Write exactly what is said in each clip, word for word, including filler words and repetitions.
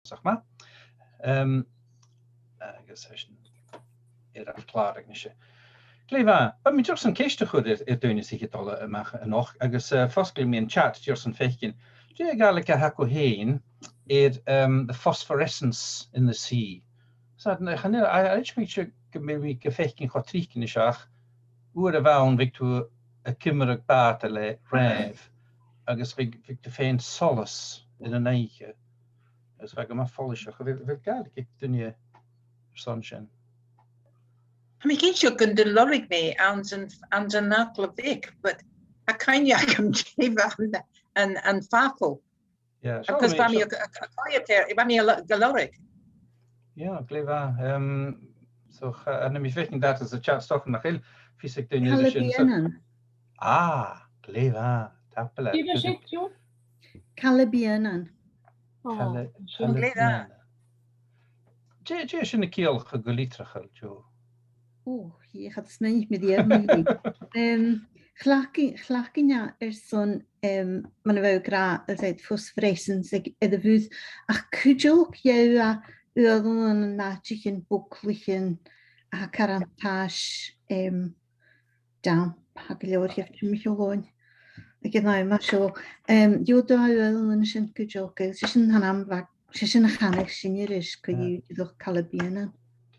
Sach ma. Um, agus e sin air ar clàradh a-nise. Glè mhath, bha mi dìreach airson ceist a chur air, air daoine a tha a' dol a-mach a-nochd, agus, uh, fosglaidh mi an chat dìreach airson faicinn dè a' Ghàidhlig a th' agaibh fhèin air, um, the phosphorescence in the sea. So, chan eil, a, a, a, mi seo gu bheil mi ga faicinn cho tric a-nis ach, uair a bh' ann bhiodh tu a' cumail bàta le ràmh, agus bhiodh, bhiodh tu a' faighinn solas air an oidhche. Agus bha e gu math follaiseach. A bheil, a bheil Gàidhlig aig duine airson sin? Tha mi cinnteach gun do lorg mi anns an, anns an Fhaclair Bheag, but tha cuimhne agam dè bh' ann an, an, an facal. Yeah, seo. Agus bha mi a, a, a' coimhead air, bha mi a' lo-, ga lorg. Yeah, glè mhath. Um, so, cha, chan eil mi a' faicinn dad anns a' chat, 's dòcha nach eil fios aig duine eile sin, so. Calabianan. Ah, glè mhath. Tapadh leat. Dè bha sin, Joe? Calabianan. Oh, Cala-, sin. Glè mhath. Calabianan. Dè, dè sin a' ciallachadh gu litireil, Joe? Ò, chì, cha do smaoinich mi air a dhèanamh. Em, chleachd-, chleachdainn e airson, em, mar a bha thu ag ràdh, as I said, phosphorescence aig, air a' mhuir, ach cuideachd gheibh thu e uaireannan ann an àiteachan, bogaichean, a tha caran tàis, em, damp, tha gu leòr dhiubh timcheall oirnn aig an àm seo. Em, gheibh thu e uaireannan an sin cuideachd, agus 's e sin an t-ainm a bha, 's e sin a chanadh sinne ris, co-dhiù, dìreach Calabianan.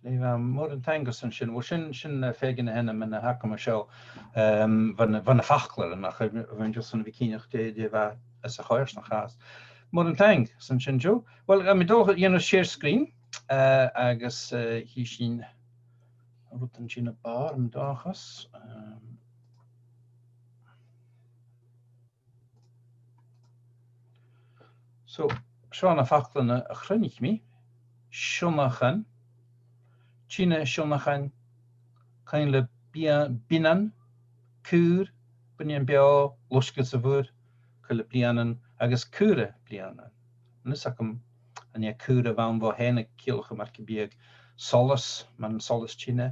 Glè mhath, mòran taing airson sin. Uill, sin, sin, eh, fear de na h-ainmean a th' agam an seo, em, bho na, bho na faclairean, ach, eh, bha mi dìreach airson a bhith cinnteach dè, dè bha sa choimhearsnachd a-nis. Mòran taing airson sin, Joe. Uill, tha mi a' dol a dhèanamh share screen, eh, agus, eh, chì sinn rudan tighinn a-mach, an dòchas. Em, So, seo na faclan a chruinnich mi. Sionnachan, tighinn à sionnachan, coinnle bia-, bionan, caora, buidheann beò, loisgeul sa mhuir, coinnle bliadhna, agus caora bliadhna. Chan eil fhios agam an e caora a bh' ann bho thàinig, ciallachadh mar gum biodh solas, mar an solas teine.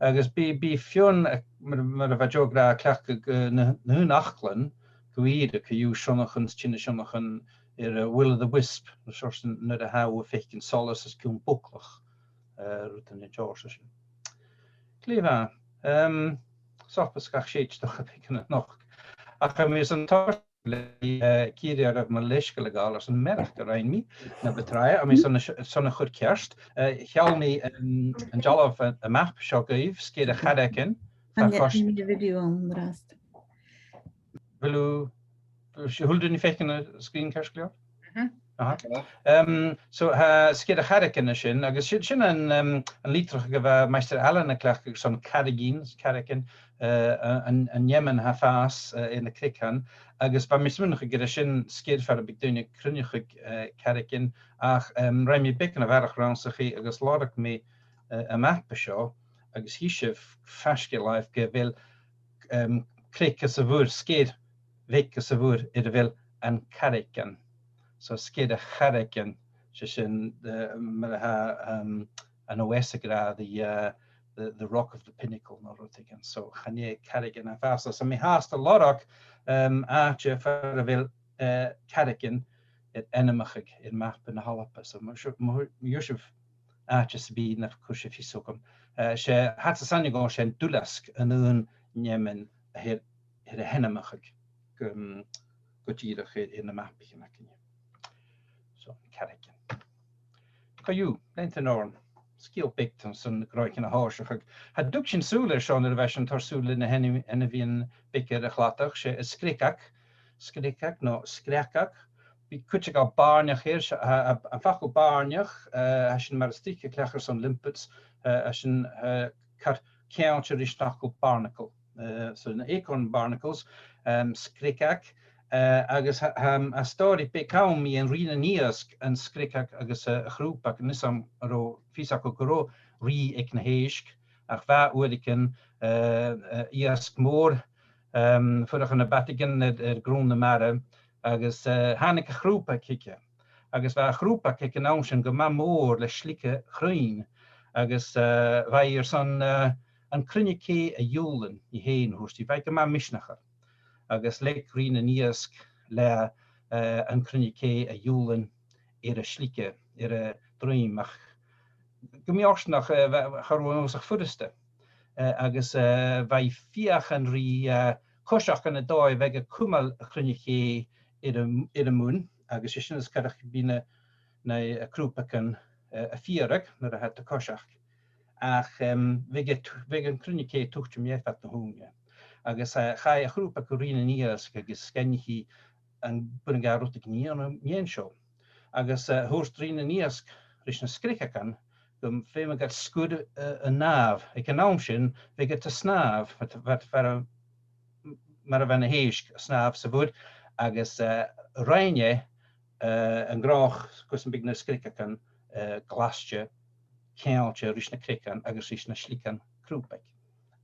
Agus bidh, bidh feadhainn, eh, mar, mar a bha Joe ag ràdh, a' cleachdadh, eh, na, na h-aon fhaclan gu ìre, co-dhiù, sionnachan, tighinn à sionnachan air, eh, Will o' the Wisp, na seòrsa nuair a tha thu a' faicinn solas os cionn boglach, eh, rudan den t-seòrsa sin. Glè mhath. Em, 's dòcha gum bi sinn a' dol a bhith a' coimhead a-nochd. Ach tha mi airson toirt le, eh, Ciarraidh a bha mar leisgeul a ghabhail airson mearachd a rinn mi na bu tràithe, tha mi airson a, airson a chur ceart. Eh, sheall mi, em, an dealbh, eh, a' mhapa seo dhuibh, Sgeir a' Charraigein. An e, an e video an-dràsta? Bheil thu, a bheil duine a' faicinn an screen ceart gu leòr? Mhm. Aha. Em, so, tha Sgeir a' Charraigein an sin, agus sin, sin an, em, an litreachadh a bha Maighstir Ailean a' cleachdadh airson carraigean, carraigean, eh, an, an, an fheamainn a tha a' fàs, eh, air na creagan, agus bha mi a' smaoineachadh gur e sin sgeir far am biodh daoine a' cruinneachadh, eh, carraigean, ach, em, rinn mi beagan a bharrachd rannsachaidh agus lorg mi, eh, am mapa seo, agus chì sibh faisg air làimh gu bheil, em, creag anns a' mhuir, sgeir bheag anns a' mhuir air a bheil an Carraigean. So Sgeir a' Charraigein, 's e sin, eh, mar a tha, em, an O S ag ràdh, the, eh, the, the Rock of the Pinnacle, no rudeigin. So chan e carraigean a tha a' fàs. So tha mi fhathast a' lorg, em, àite far a bheil, eh, carraigean air ainmeachadh air mapa na h-Alba. So ma, ma, ma gheibh sibh àite sam bith, nach cuir sibh fios thugam. Eh, 's e, tha iad a' smaoineachadh gur e an duilleasg an aon fheamainn a th' air, a th' air ainmeachadh gu, gu dìreach air, air na mapaichean againne. So, carraigean. Co-dhiù, leantainn oirnn, sgeul beag airson na gnothaichean a thòiseachadh. Cha tug sinn sùil air seo nuair a bha sinn a' toirt sùil air na h-ainm-, ainmhidhean beaga air a' chladach, 's e an sgreagag, sgreagag no sgreagag. Bidh cuid a' gabhail bàirneach air, 's e, a, a, am facal bàirneach, eh, tha sin mar as trice a' cleachdadh airson limpets, eh, tha sin, eh, car ceangailte ris an fhacal barnacle. Eh, so na acorn barnacles, em, sgreagag, eh, agus tha, tha, tha stòiridh beag ann mu dheidhinn rìgh nan iasg, an sgreagag agus, eh, a' chrùbag, chan eil fhios agam an robh fios agaibh gun robh rìgh aig na h-èisg, ach bha uaireigin, eh, eh, iasg mòr, em, a' fuireach ann am bàtaigean air, air grunnd na mara, agus, eh, thàinig a' chrùbag thuice. Agus bha a' chrùbag aig an àm sin gu math mòr le slige chruinn, agus, eh, bha i airson, eh, an cruinne-cè a ghiùlan i fhèin, thuirt i, bha i gu math misneachail. Agus leig rìgh nan iasg leatha, eh, an cruinne-cè a ghiùlan air an slige. air a druim, ach gu mì-fhortanach, eh, bha, cha robh e uabhasach furasta. Eh, agus, eh, bha e a' feuchainn ri, eh, coiseachd ann an dòigh a bhiodh a' cumail a' chruinne-chè air a, air a muin, agus 's e sin as coireach gum bi na, na, eh, crùbagan, eh, a' fiaradh nuair a tha iad a' coiseachd. Ach, em, bhiodh e t-, bhiodh an cruinne-cè a' tuiteam dheth fad na h-ùine. Agus, eh, chaidh a' chrùbag gu rìgh nan iasg agus dh'fhaighnich i am b' urrainn dha rudeigin a dhèanamh mu dheidhinn seo. Agus, eh, thuirt rìgh nan iasg ris na sgreagagan gum feumadh iad sgur, eh, a shnàmh. Aig an àm sin, bhiodh iad a' snàmh, mar, mar, mar a bha na h-èisg a' snàmh sa mhuir, agus, eh, rinn e, eh, an gnothach gus am biodh na sgreagagan, eh, glaiste, ceangailte ris na creagan agus ris na sligean crùbaig.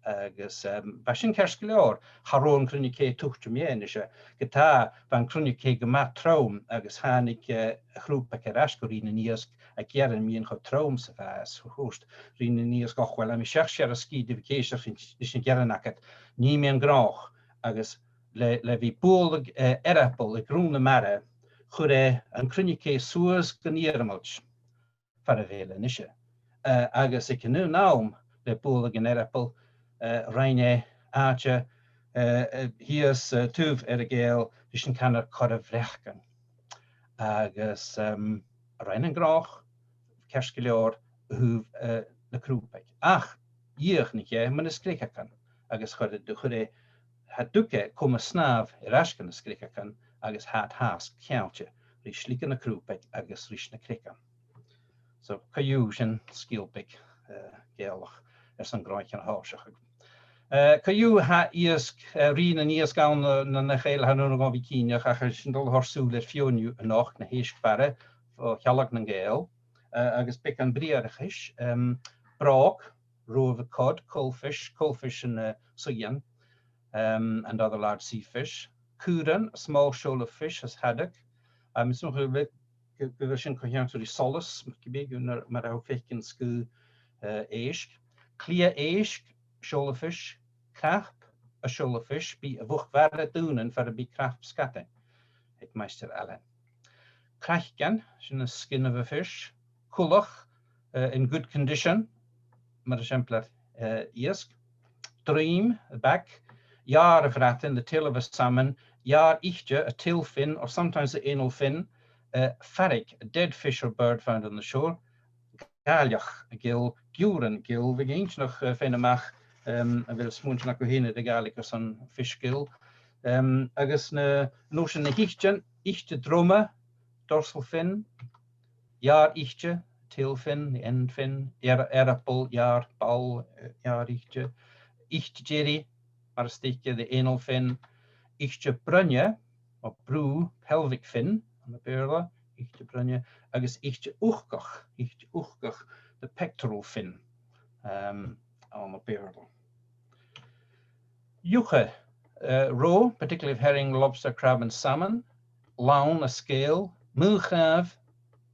Agus, em, bha sin ceart gu leòr. Cha robh an cruinne-cè a' tuiteam dheth a-nis, eh, ge-tà, bha an cruinne-cè gu math trom agus thàinig, eh, a' chrùbag air ais gu rìgh nan iasg a' gearan mu dheidhinn cho trom 's a bha e, is thuirt rìgh nan iasg, "Och, uill, tha mi seach searbh sgìth de bhith ag èisteachd ris, ris na gearan agad, nì mi an gnothach." Agus le, le bhith a' bualadh, eh, earball aig grunnd na mara, chuir e an cruinne-cè suas gun iarmailt far a bheil e a-nise. Eh, agus aig an aon àm le bualadh an earbaill, eh, rinn e àite, eh, eh, shìos, eh, taobh Earra-Ghàidheal ris an canar Corra Bhreacain. Agus, em, rinn e an gnothach ceart gu leòr a thaobh, eh, na crùbaig. Ach dhìochuimhnich e mu na sgreagagan agus chuir, chuir e, cha tug e comas snàmh air ais gu na sgreagagan agus tha iad fhathast ceangailte ri sligean na crùbaig agus ris na creagan. So, co-dhiù, sin sgeul beag, eh, Gàidhealach airson gnothaichean a thòiseachadh. Eh, co-dhiù, tha iasg, eh, rìgh nan iasg ann, eh, na, na chèile, tha an aon rud a bhith cinnteach, ach tha sinn a' dol a thoirt sùil air feadhainn dhiubh a-nochd, na h-èisg-faire, o shealladh nan Gàidheal, eh, agus beagan briathrachais, em, bròg, roe of a cod, coalfish, coalfish an, eh, suidhean, um, and other large sea fish. Cùirean, a small shoal of fish, as haddock. Um, is dòcha gu, gu, gu bheil sin co-cheangailte ri solas, mar gum biodh, mar, mar a tha thu a' faicinn sgaoth, eh, èisg. Cliath-èisg, shoal of fish. Crap, a shoal of fish, bidh a' mhuc-mhara daonnan far am bi crap sgadain aig Maighstir Ailean. Craiceann, sin an skin of a fish. Cuileach, eh, in good condition, mar eisimpleir, eh, iasg. Druim, a bag. Iàr a' bhradain, the tail of a salmon. Iàr-ite, a tail fin, or sometimes the anal fin. Eh, faireag, a dead fish or bird found on the shore. Gàilleach, a gill. Giùran, gill. Bhiodh e inntinneach, eh, faighinn a-mach, em, a bheil smuaintean agaibh fhèin air a' Ghàidhlig airson fish gill. Em, agus na, an uair sin na h-itean, ite droma, dorsal fin, iàr-ite, tail fin, the end fin, ear-, earball, iàr-ball, eh, iàr-ite, ite deiridh, mar as trice, the anal fin, ite broinne, or brù, pelvic fin, ann am Beurla, ite broinne, agus ite uchdach, ite uchdach, the pectoral fin, um, ann am Beurla. Iucha, eh, roe, particularly of herring, lobster, crab and salmon. Lann, a scale. Maoth-chnàmh,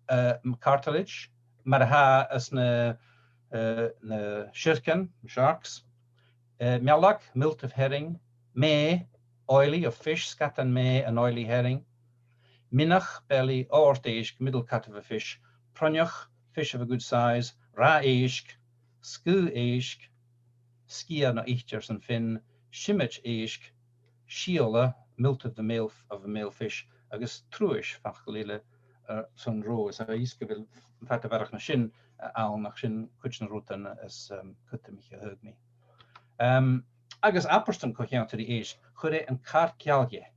eh, cartilage, mar a tha anns na, eh, na siorcan, sharks. Eh, mealg, milt of herring. Mèith, oil of fish, sgadan mèith, an oily herring. Mionach, belly, àrd-èisg, middle cut of a fish. Proinneach, fish of a good size. Rath-èisg, sgaoth èisg, sgiath no ite airson fin, siomaid èisg, siabhla, milt of the male, of a male fish, agus truais, facal eile, eh, airson roe. Is tha fhios gu bheil fada a bharrachd na sin, eh, ann, ach sin cuid de na rudan as, em, cudromaiche a thug mi. Em, agus abairtean co-cheangailte ri èisg, chuir e an car geal dheth.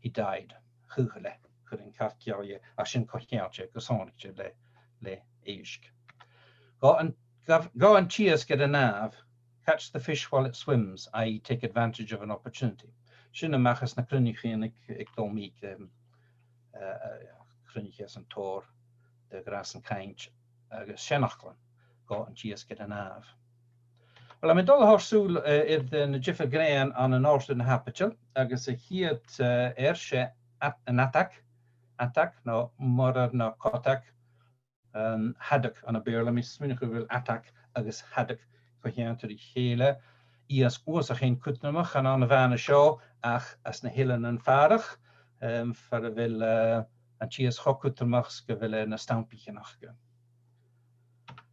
He died. Chaochail e, chuir e an car geal dheth, ach sin co-cheangailte gu sònraichte le, le èisg. Gabh an, gabh, gabh an t-iasg air an shnàmh, catch the fish while it swims, i.e. take advantage of an opportunity. Sin a-mach às na cruinneachaidhean aig, aig Dòmhnall Mhìc, em, eh, eh, cruinneachadh san tòir de ghnàthsan-cainnt agus seanfhaclan, gabh an t-iasg air an shnàmh. Uill, tha mi a' dol a thoirt sùil, eh, air na diofar ghreuthan ann an òrdugh na h-aibidil, agus a' chiad, eh, fhear, 's e ad-, an adag, adag, no muirear no codag, em, haddock ann am Beurla, tha mi a' smaoineachadh gu bheil adag agus haddock co-cheangailte ri chèile. Iasg uabhasach fhèin cudromach, chan ann a-mhàin an seo, ach anns na h-Eileanan Fàrach, em, far a bheil, eh, an tì as cho cudromach 's gu bheil e air na stampaichean aca.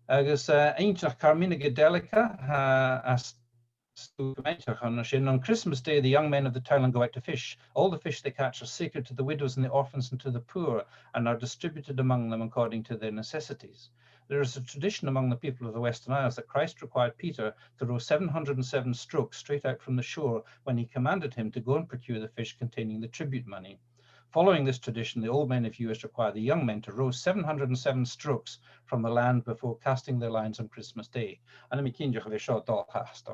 Agus, eh, inntinneach, Carmina Gadelica, eh, às Stù Mhaighdeann, sin, "On Christmas Day, the young men of the townland go out to fish. All the fish they catch are sacred to the widows and the orphans and to the poor, and are distributed among them according to their necessities. There is a tradition among the people of the Western Isles that Christ required Peter to row seven hundred and seven strokes straight out from the shore when he commanded him to go and procure the fish containing the tribute money. Following this tradition, the old men of Uist require the young men to row seven hundred and seven strokes from the land before casting their lines on Christmas Day." Chan eil mi cinnteach a bheil seo dol fhathast.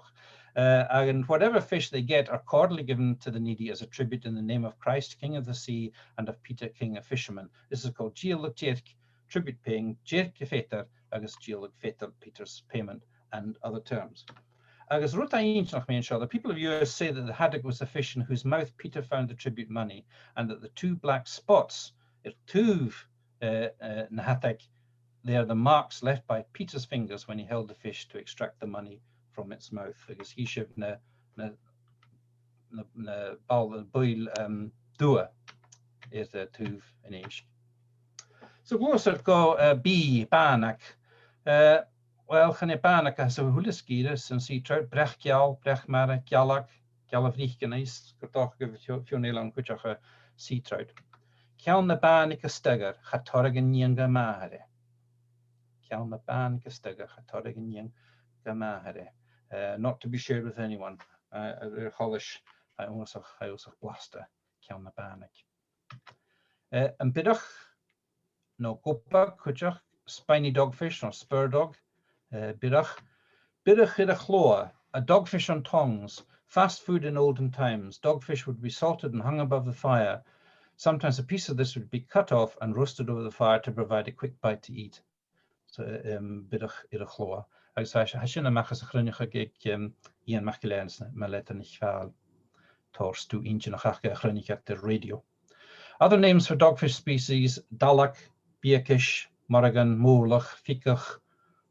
Uh, "And whatever fish they get are cordially given to the needy as a tribute in the name of Christ, King of the Sea, and of Peter, King of Fishermen. This is called dìoladh deirc, tribute paying, deirce Pheadair, agus dìoladh Pheadair, Peter's payment, and other terms." Agus rud a tha inntinneach mu dheidhinn seo, "The people of Uist say that the haddock was the fish in whose mouth Peter found the tribute money, and that the two black spots air taobh, uh, uh, na h-adhaig, they are the marks left by Peter's fingers when he held the fish to extract the money from its mouth." Agus chì sibh na, na, na, na ball, buill, um, dubha air, uh, taobh an èisg. So, gluaisear gu, uh, B, bànag. Uh, well, chan e bànag a th' anns a h-uile sgìre, 's ann sea trout, breac-gheal, breac-mara, gealag, gealbhroicean is, 's dòcha gu bheil few-, feadhainn eile ann cuideachd, uh, sea trout. "Ceann na bànaig as t-fhoghar, cha toireadh an nighean dha màthair e." "Ceann na bànaig as t-fhoghar, cha toireadh an nighean dha màthair e." Uh, not to be shared with anyone. Uh, air choltais, tha e uabhasach, tha e uabhasach blasta, ceann na bànaig. Uh, am biorach, no gobag cuideachd, spiny dogfish no spur dog, uh, biorach. "Biorach air a' chlobha, a dogfish on tongs, fast food in olden times. Dogfish would be salted and hung above the fire. Sometimes a piece of this would be cut off and roasted over the fire to provide a quick bite to eat." So, um, biorach air a' chlobha. Agus tha, tha sin a-mach às a' chruinneachadh aig, um, Iain MacIlleathain 's na, na leadairean a chì thu. Tha stòr inntinneach aca a chruinnich iad air rèidio. Other names for dogfish species: dallag, biathachas, morgan, mòrlach, figeach,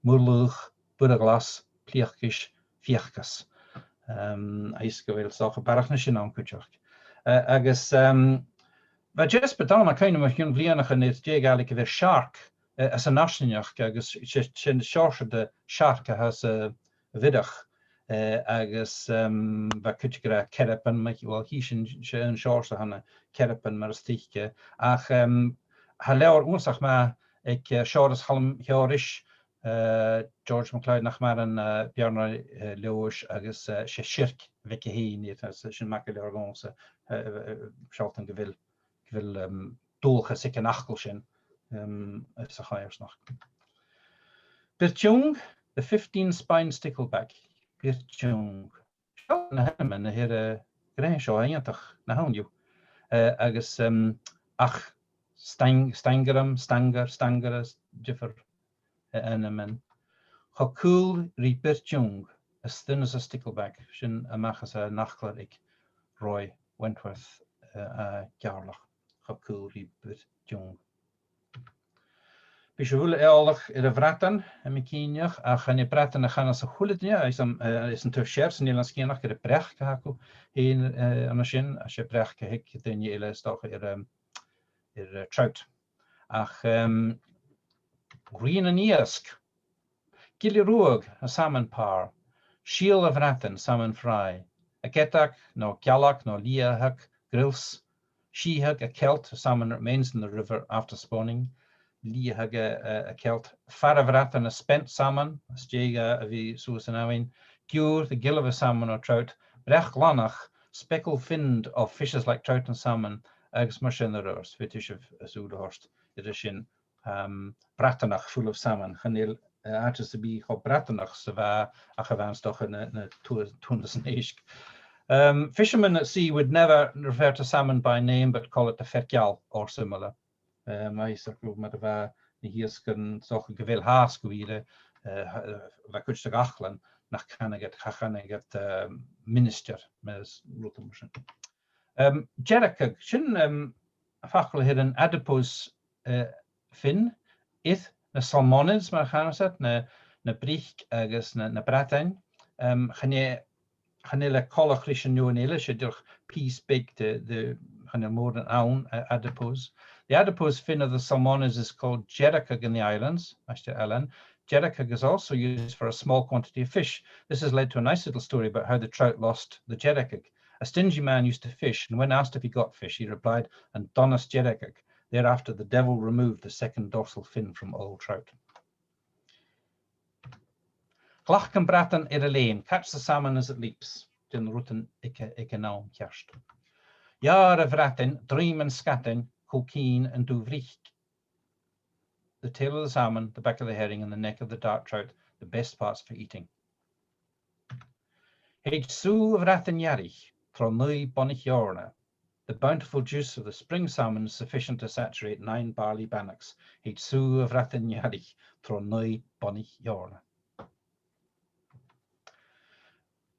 murlach, buireaglas, pliacais, fiachas. Um, agus gu bheil 's dòcha barrachd na sin ann cuideachd. Uh, agus, um, bha Jesper Down a' cuimhneachadh mu chionn bhliadhnaichean air dè a' Ghàidhlig a bh' air shark, uh, anns an fharsaingeachd, agus 's e, 's e seòrsa de shark a th' anns a' bhiorach, uh, agus, um, bha cuid ag ràdh cearban, ma, well, chì sinn, 's e an seòrsa a th' ann, cearban mar as trice. Ach, um, tha leabhar uabhasach math aig, uh, Seòras Chaluim Sheòrais, uh, George MacLeòid, nach maireann, uh, Beàrnaraigh, uh, Leòdhais, agus, uh, 's e Siorc Bheag a th' ann, agus, uh, sin mac an leabhair dhòmhsa, uh, uh, uh, sealltainn gu bheil, gu bheil, um, dualchas aig an fhacal sin, um, sa choimhearsnachd. Biortiong, the fifteen-spine stickleback. Biortiong. Seo na h-ainmean a th' air, uh, gnè seo, iongantach na th' ann dhiubh. Uh, agus, um, ach staing-, staingearam, staingear, staingeara, diofar, uh, ainmean. Cho caol ri biortiong, as thin as a stickleback, sin a-mach às an fhaclair aig Roy Wentworth, uh, à Geàrrloch. Cho caol ri biortiong. Bidh sibh uile eòlach air a' bhradan, tha mi cinnteach, ach chan e bradan a chanas a h-uile duine, is an, eh, is an taobh siar san Eilean Sgitheanach, 's e breac a th' aca fhèin, eh, an sin, 's e breac a th' aig daoine eile, is dòcha, air, em, air, eh, trout. Ach, em, rian an iasg, gille ruadh, a salmon parr, sìol a' bhradain, salmon fry, a' gheadach no gealach no liathach, grilse, sìtheag, a celt, a salmon remains in the river after spawning, liathag, a, a, a celt, fear a' bhradain, a spent salmon, às dèidh a, a bhith suas an abhainn, giùir, the gill of a salmon or trout, breac ghlannach, speckled finned of fishes like trout and salmon, agus mar sin air adhart, is faodaidh sibh sùil a thoirt air sin. Um, bradanach, full of salmon. Chan eil, eh, àite sam bith cho bradanach 's a bha, ach a bha e 's dòcha na, na tu-, tuathanasan èisg. Um, fishermen at sea would never refer to salmon by name but call it the fear-geal or similar. Um, agus aig, mar a bha na h-iasgairean 's dòcha gu bheil fhathast gu ìre, eh, tha, eh, bha cuid de dh'fhaclan nach canadh iad, cha chanadh iad, eh, ministear, mas e rud mar sin. Um, dearcadh, sin, um, am facal a th' air an adipose, eh, fin, air na salmonids, mar a chanas iad, na, na bric agus na, na bradain. Um, chan e, chan eil e coltach ris an fheadhainn eile, 's e dìreach pìos beag de, de, chan eil mòran ann, eh, adipose. The adipose fin of the salmones is called deireacag in the islands, Maighstir Ailean. Deireacag is also used for a small quantity of fish. This has led to a nice little story about how the trout lost the deireacag. A stingy man used to fish, and when asked if he got fish, he replied, "An donas deireacag." Thereafter, the devil removed the second dorsal fin from all trout. Glac am bradan air a leum, catch the salmon as it leaps, dèan na rudan aig, aig an àm cheart. Gheàrr a' bhradain, druim an sgadain, cùl-cinn an dubh-bhric. The tail of the salmon, the back of the herring, and the neck of the dark trout, the best parts for eating. Thèid sùgh a' bhradain earraich tro naoi bonnaich eòrna. The bountiful juice of the spring salmon is sufficient to saturate nine barley bannocks. Thèid sùgh a' bhradain earraich tro naoi bonnaich eòrna.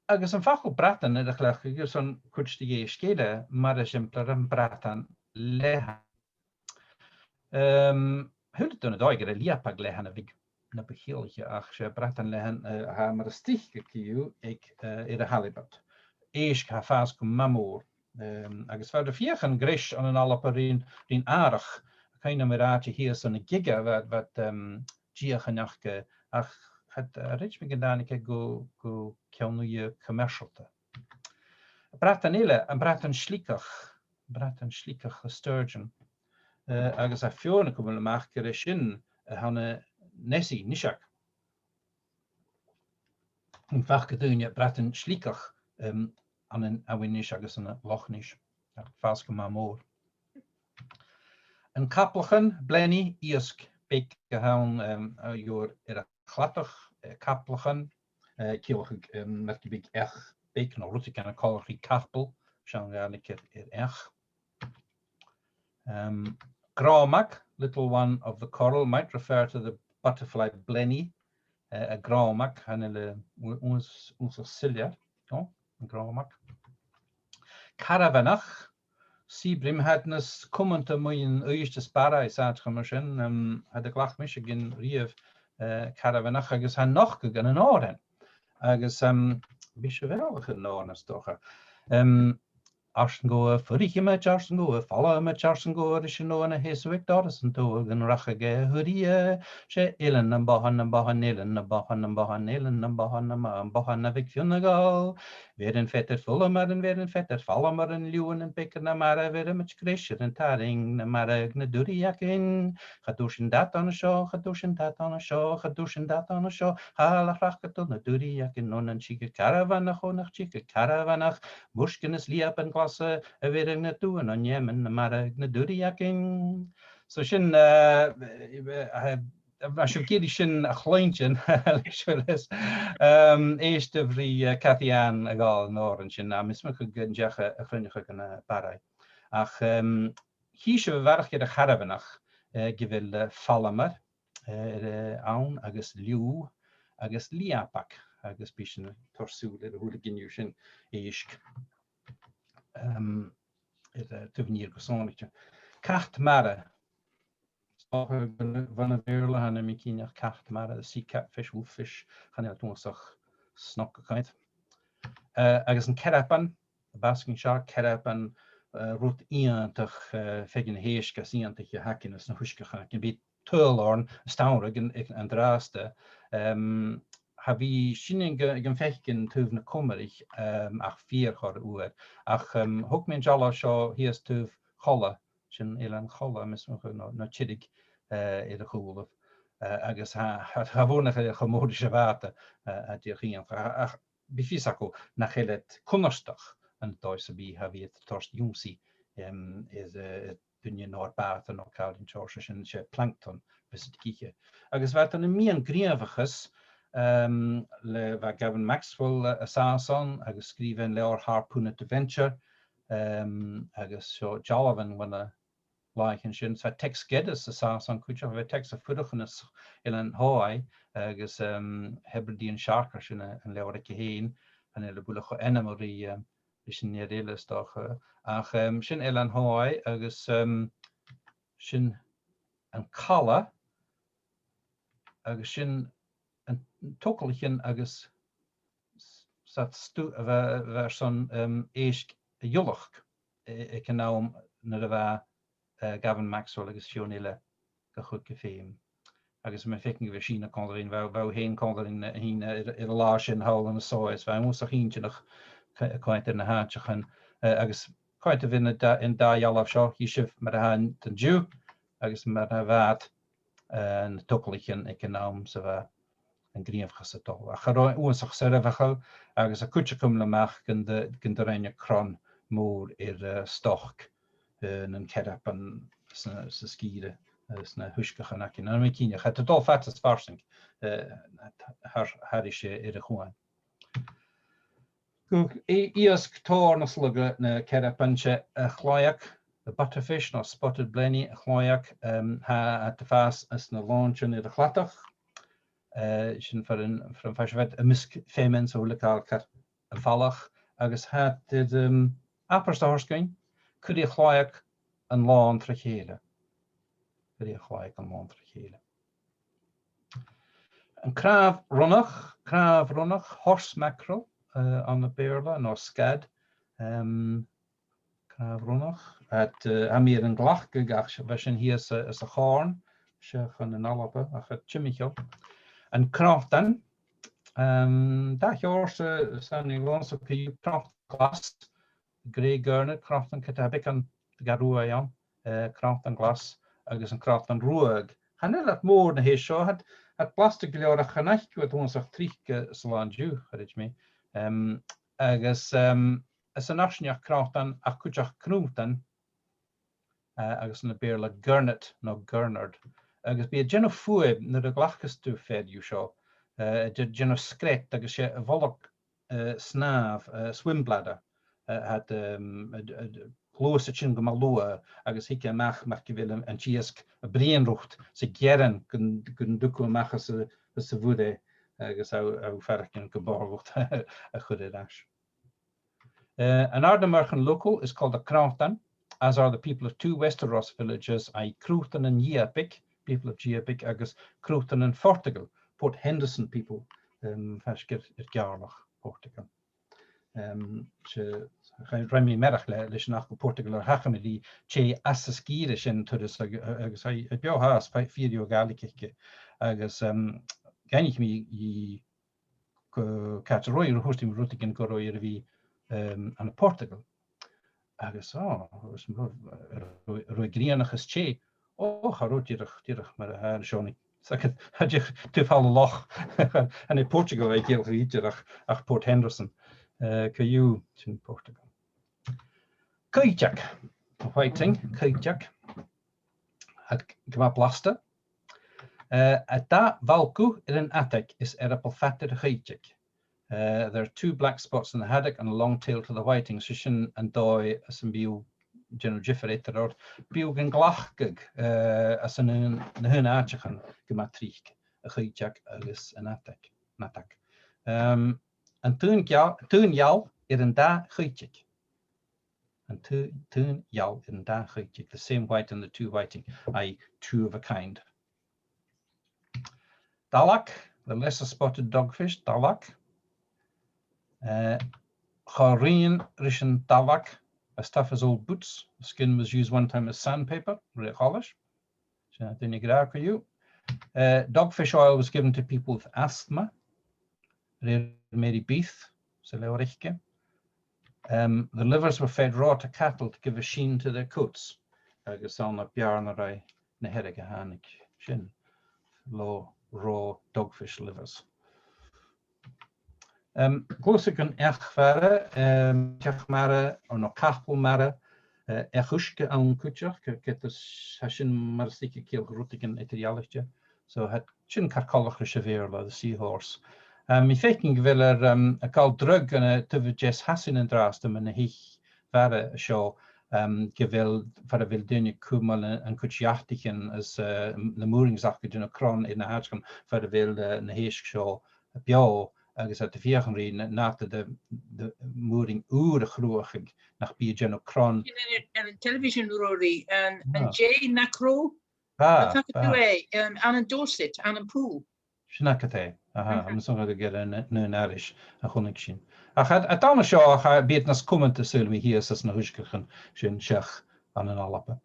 Agus am facal bradan air a chleachdadh airson cuid de dh'èisg eile, mar eisimpleir am bradan leathann. Um, a h-uile duine an dòigh gur e leapag leathann a bhiodh na bu chiallaiche, ach 's e bradan leathann, eh, a tha mar as trice co-dhiù aig, eh, air a' halibut. Èisg a tha a' fàs gu math mòr. Um, agus bha iad a' feuchainn greis ann an Alba rin, rin atharrachadh, cuimhne agam air àite shìos ann an Giga, bha, bha, um, deuchainn aca, ach cha, eh, chreid mi gun tàinig e gu, gu ceann-uidhe commercialta. Bradan eile, am bradan sligeach, bradan sligeach, a sturgeon. Eh, agus tha feadhainn a' cumail a-mach gur e sin a th' ann an Nessie, Niseag. Am faca duine bradan sligeach, em, ann an Abhainn Nis agus ann an Loch Nis. Tha e a' fàs gu math mòr. An caplachan, blenny, iasg beag a th' ann, em, a gheibhear air a' chladach, eh, caplachan, eh, a' ciallachadh, em, mar gum biodh each beag no rudeigin coltach ri capall, seann Ghàidhlig air, air each. Em, gràmag, little one of the coral, might refer to the butterfly blenny, eh, a' ghràmag, chan eil e u-, uas-, uabhasach soilleir, no? An gràmag. Carbhanach, sea bream, tha iad nas cumanta mu dheidhinn Uibhist is Barraigh is àiteachan mar sin, em, cha do ghlac mise gin riamh, eh, carbhanach agus tha e a' nochdadh ann an òrain. Agus, em, bidh sibh eòlach air an òran, is dòcha. Em, Airson gu bheil, fuirichidh mi, airson gu bheil, falbhaidh mi, airson gu bheil, ris an uair a sheas thu aig doras an t-subhaig, an rachadh e a thuilleadh, 's e Eilean nam Bothan, nam Bothan, Eilean nam Bothan, nam Bothan, Eilean nam Bothan, nam, nam Bothan a bhiodh fionn a' gabhail. Bheireann Peadar folamairean, bheireann Peadar falamair, an liùgh nam beagan, na mara, bheireamaid greis air an tarraing, na mara aig na Duibhrichean. Cha d' fhuair sinn dad ann an seo, cha d' fhuair sinn dad ann an seo, cha d' fhuair sinn dad ann an seo, thall a' chraiceann do na Duibhrichean, on nach tig an carbhanach, on nach tig an carbhanach, muisgeanan is leapan glasa, a bheireadh na dubhan on eamann, na mara aig na Duibhrichean. So sin, eh, eh, eh, eh, ma tha sibh ag iarraidh sin a chluinntinn, leis, leis, ehm, èistibh ri, eh, Cathy Ann a' gabhail an òrain sin, agus tha mi a' smaoineachadh gun deach a, a chruinneachadh ann am Barraigh. Ach, ehm, chì sibh a bharrachd air a' charbhanach, eh, gu bheil, eh, falamair, eh, air, eh, ann agus liùgh agus leapag, agus bidh sinn a' toirt sùil air a h-uile gin dhiubh sin, èisg, ehm, air, eh, taobh an iar gu sònraichte. Cat mara. 'S dòcha gun, bhon a' Bheurla, chan eil mi cinnteach, cat mara, sea catfish, wolffish, chan eil e uabhasach snog a' coimhead. Eh, agus an cearban, the basking shark, cearban, eh, rud iongantach, eh, feadhainn a th' èisg as iongantaiche a th' againn anns na h-uisgeachan againn. Bidh tuil oirnn, 's t-samhradh an, an, an-dràsta. Em, cha bhi sinne gu, gam faicinn taobh na Comraich, em, ach fìor chorra uair. Ach, em, thog mi an dealbh seo shìos taobh Cholla, sin Eilean Cholla, mas math mo chuimhne, no, no Tiriodh, eh, air a chùlaibh. Eh, agus tha, tha, tha e buannachadh cho mòr ris a' bhàta, eh, a tha dìreach iongantach. Ach, ach bidh fios agaibh nach eil iad cunnartach ann an dòigh sam bith, cha bhi iad a' toirt ionnsaigh, em, air, eh, air duine no air bàta no càil den t-seòrsa sin, 's e plancton a bhios iad ag ithe. Agus bha iad ann am mion-gnìomhachas, em, le, bha Gavin Maxwell, eh, an sàs ann agus sgrìobh e an leabhar Harpoon at a Venture, em, agus seo dealbhan bho na làithean sin. 'S bha Tex Geddes an sàs ann cuideachd, bha Tex a' fuireach anns Eilean Hawaii agus, em, Hebridean Shark, sin a, an leabhar aige fhèin, chan eil e buileach cho ainmeil ri, em, ris an fhear eile, is dòcha. Ach, em, sin Eilean Hawaii agus, em, sin an cala, agus sin an togalaichean agus s-, 's iad stuth a bha, a bha airson, em, èisg a ghiullachd, eh, aig an àm nuair a bha eh, Gavin Maxwell agus feadhainn eile gu Cúige Feum. Agus tha mi a' faicinn gu bheil Sìne còmhla rinn, bha, bha thu fhèin còmhla rinn, eh, fhèin, eh, air, air an là sin thall ann an Sòlas, bha e uabhasach inntinneach co-, coimhead air na h-àiteachan, eh, agus coimhead a bhith na dà, an dà dhealbh seo, chì sibh mar a tha iad an-diugh, agus mar a bha iad, eh, na togalaichean aig an àm 's a bha an gnìomhachas a' dol. Ach cha robh e uabhasach soirbheachail agus a' cuid a chumail a-mach gun do, gun do rinn e cron mòr air, eh, stoc, eh, nan cearban sna, sa sgìre, eh, sna h-uisgeachan againn. An e mi cinnteach, tha iad a' dol fada is farsaing, eh, thar, thairis air a' chuan. Gu i-, iasg tòrr nas lugha na cearban, 's e a' chlòimheag, the butterfish, no spotted blenny, a' chlòimheag, em, tha, tha iad a' fàs anns na lòintean air a' chladach. Eh, sin far an, far am faigh sibh iad am measg feamainn 's a h-uile càil car am falach, agus tha iad, em, abairt a th' air a thoirt dhuinn, cuiridh a' chlòimheag an lòn tro chèile. Cuiridh a' chlòimheag an lòn tro chèile. An cnàmh-rionnach, cnàmh-rionnach, horse mackerel, eh, ann am Beurla, no scad, em, cnàmh-rionnach. Tha iad, eh, tha mi air an glacadh, ach 's e, bha sin shìos, eh, anns a' Chòrn, 's e chun an Alba, ach tha e timcheall. An cnòdan, em, dà sheòrsa, eh, 's ann an-dràsta, co-dhiù, cnòdan glas, grey gurnard, cnòdan, tha beagan de ruadh ann, eh, cnòdan glas agus an cnòdan ruadh. Chan eil iad mòr na tha seo, tha iad, tha iad blasta gu leòr, ach chan fhaic thu iad uabhasach tric, eh, san là an-diugh, chanainn-sa. Em, agus, em, is an fharsaingeachd cnòdan ach cuideachd cnùdan, eh, agus ann am Beurla gurnard no gurnard. Agus bidh e a' dèanamh fuaim nuair a ghlacas tu fear dhiubh seo, eh, a' dè-, dèanamh sgread agus 's e a' bholg, eh, snàmh, eh, swim bladder, eh, tha iad, em, a, a, a' gluasad sin gu math luath agus thig e a-mach mar gu bheil an, an t-iasg a' bruidhinn riut 's a' gearan gun, gun tug thu a-mach às a', às a' mhuir e agus tha, tha thu a' faireachdainn gum b' fheàrr dhut a chur air ais. Uh, an Ardnamurchan local is called a Cnòdan, as are the people of two Wester Ross villages, i.e. Cnòdan an Dìobaig, people of Dìobaig, agus Cnòdan an Phortagal, Port Henderson people, um, faisg air, air Geàrrloch, Portagal. Um, 's e, cha robh mi mearachd le, leis an fhacal Portagal, oir thachair mi ri tè às an sgìre sin turas ag-, agus i, i beò fhathast, fìor dheagh Ghàidhlig aice. Agus, um, dh'fhaighnich mi dhi gu, càit an robh i, thuirt i rudeigin gun robh i air a bhith, um, ann am Portagal. Agus, o, agus an robh, an robh, an robh i grianach is teth? O, cha robh, dìreach, dìreach mar a tha an seòrsa. Tha e dìreach taobh thall an loch. Chan e Portagal a bha i a' ciallachadh idir ach, ach Port Henderson. Eh, co-dhiù, sin Portagal. Cuiteag. Whiting, cuiteag. Tha iad gu math blasta. Eh, an dà bhalgachd air an adaig is earball fada air a' chuiteig. Eh, there are two black spots in the haddock and a long tail to the whiting, so sin an dòigh anns am bi thu a' dèanamh diofar eatarra. Bidh thu gan glacadh, eh, anns na h-aon, na h-aon àiteachan gu math tric, a' chuiteag agus an adaig, an adaig. Em, an t-aon gheal-, t-aon gheal air an dà chuiteag. An t-, t-aon gheal air an dà chuiteag, the same white and the two whiting, i.e. two of a kind. Dallag, the lesser spotted dogfish, dallag. Eh, cha ruitheadh ris an dallag, as tough as old boots. The skin was used one time as sandpaper, rè-choltais. Sin na daoine ag ràdh co-dhiù. Eh, dogfish oil was given to people with asthma. Rè Mary Beith, san leabhar aice. Um, the livers were fed raw to cattle to give a sheen to their coats. Agus 's ann à Beàrnaraigh na Hearadh a thàinig sin, raw, raw dogfish livers. Um, gluasad gun each-mhara, um, each-mhara, or no capall-mara, eh, each-uisge ann cuideachd, ge-, ged as tha sin mar as trice a' ciallachadh rudeigin eadar-dhealaichte. So tha sin car coltach ris a' Bheurla, the seahorse. Um, tha mi a' faicinn gu bheil iad, um, a' gabhail dragh ann an taobh a deas Shasainn an-dràsta mu na h-eich-mhara seo, um, gu bheil, far a bheil daoine a' cumail an, an cuid gheataichean is, eh, na moorings aca a' dèanamh cron air na h-àiteachan far a bheil, eh, na h-èisg seo beò, agus tha iad a' feuchainn ri na, na, de, de mooring ùr a chruthachadh nach bi a' dèanamh cron. Sin air, air an television, Ruairidh, an, an dèidh nach robh? Ah, an fhaca tu e, um, ann an Dorset, ann am Poole? Sin agad e. Aha, tha mi a' smaoineachadh gur e an, an aon aithris a chunnaic sinn. Ach a, a dh'aindeoin seo, ach, bidh iad nas cumanta, saoilidh mi, shìos anns na h-uisgeachan sin seach ann an Alba.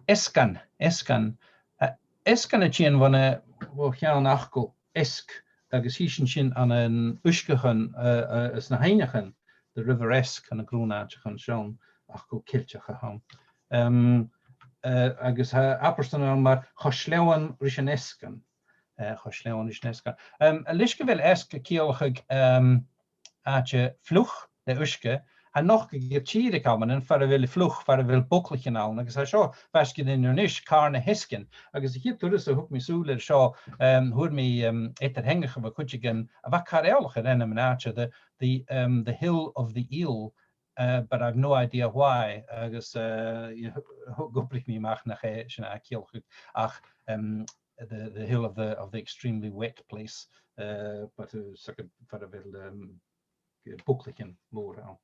Easgann, easgann. Eh, easgann a' tighinn bhon a', bho cheann fhacal easg, agus chì sinn sin ann an uisgeachan, eh, eh, is na h-aibhnichean, the River Esk, ann an grunn àiteachan, sin fhacal Ceilteach a th' ann. Em, eh, agus tha abairtean ann mar cho sleamhainn ris an easgann. Eh, cho sleamhainn ris an easgann. Em, a leis gu bheil easg a' ciallachadh, em, àite fliuch le uisge, tha e a' nochdadh gu tìr aig amannan far a bheil fliuch, far a bheil boglaich ann, agus tha seo faisg air Inbhir Nis, Càrn na h-Easgainn, agus a' chiad turas a thug mi sùil air seo, em, fhuair mi, em, eadar-theangachadh bho chuideigin a bha car eòlach air ainm an àite, the, the, em, the Hill of the Eel, eh, but I've no idea why, agus, eh, th-, th-, dh'obraich mi a-mach nach e sin a tha e a' ciallachadh, ach, em, the, the hill of the, of the extremely wet place, eh, but, eh, 's aithne dhut far a bheil, em, boglaichean mòra ann.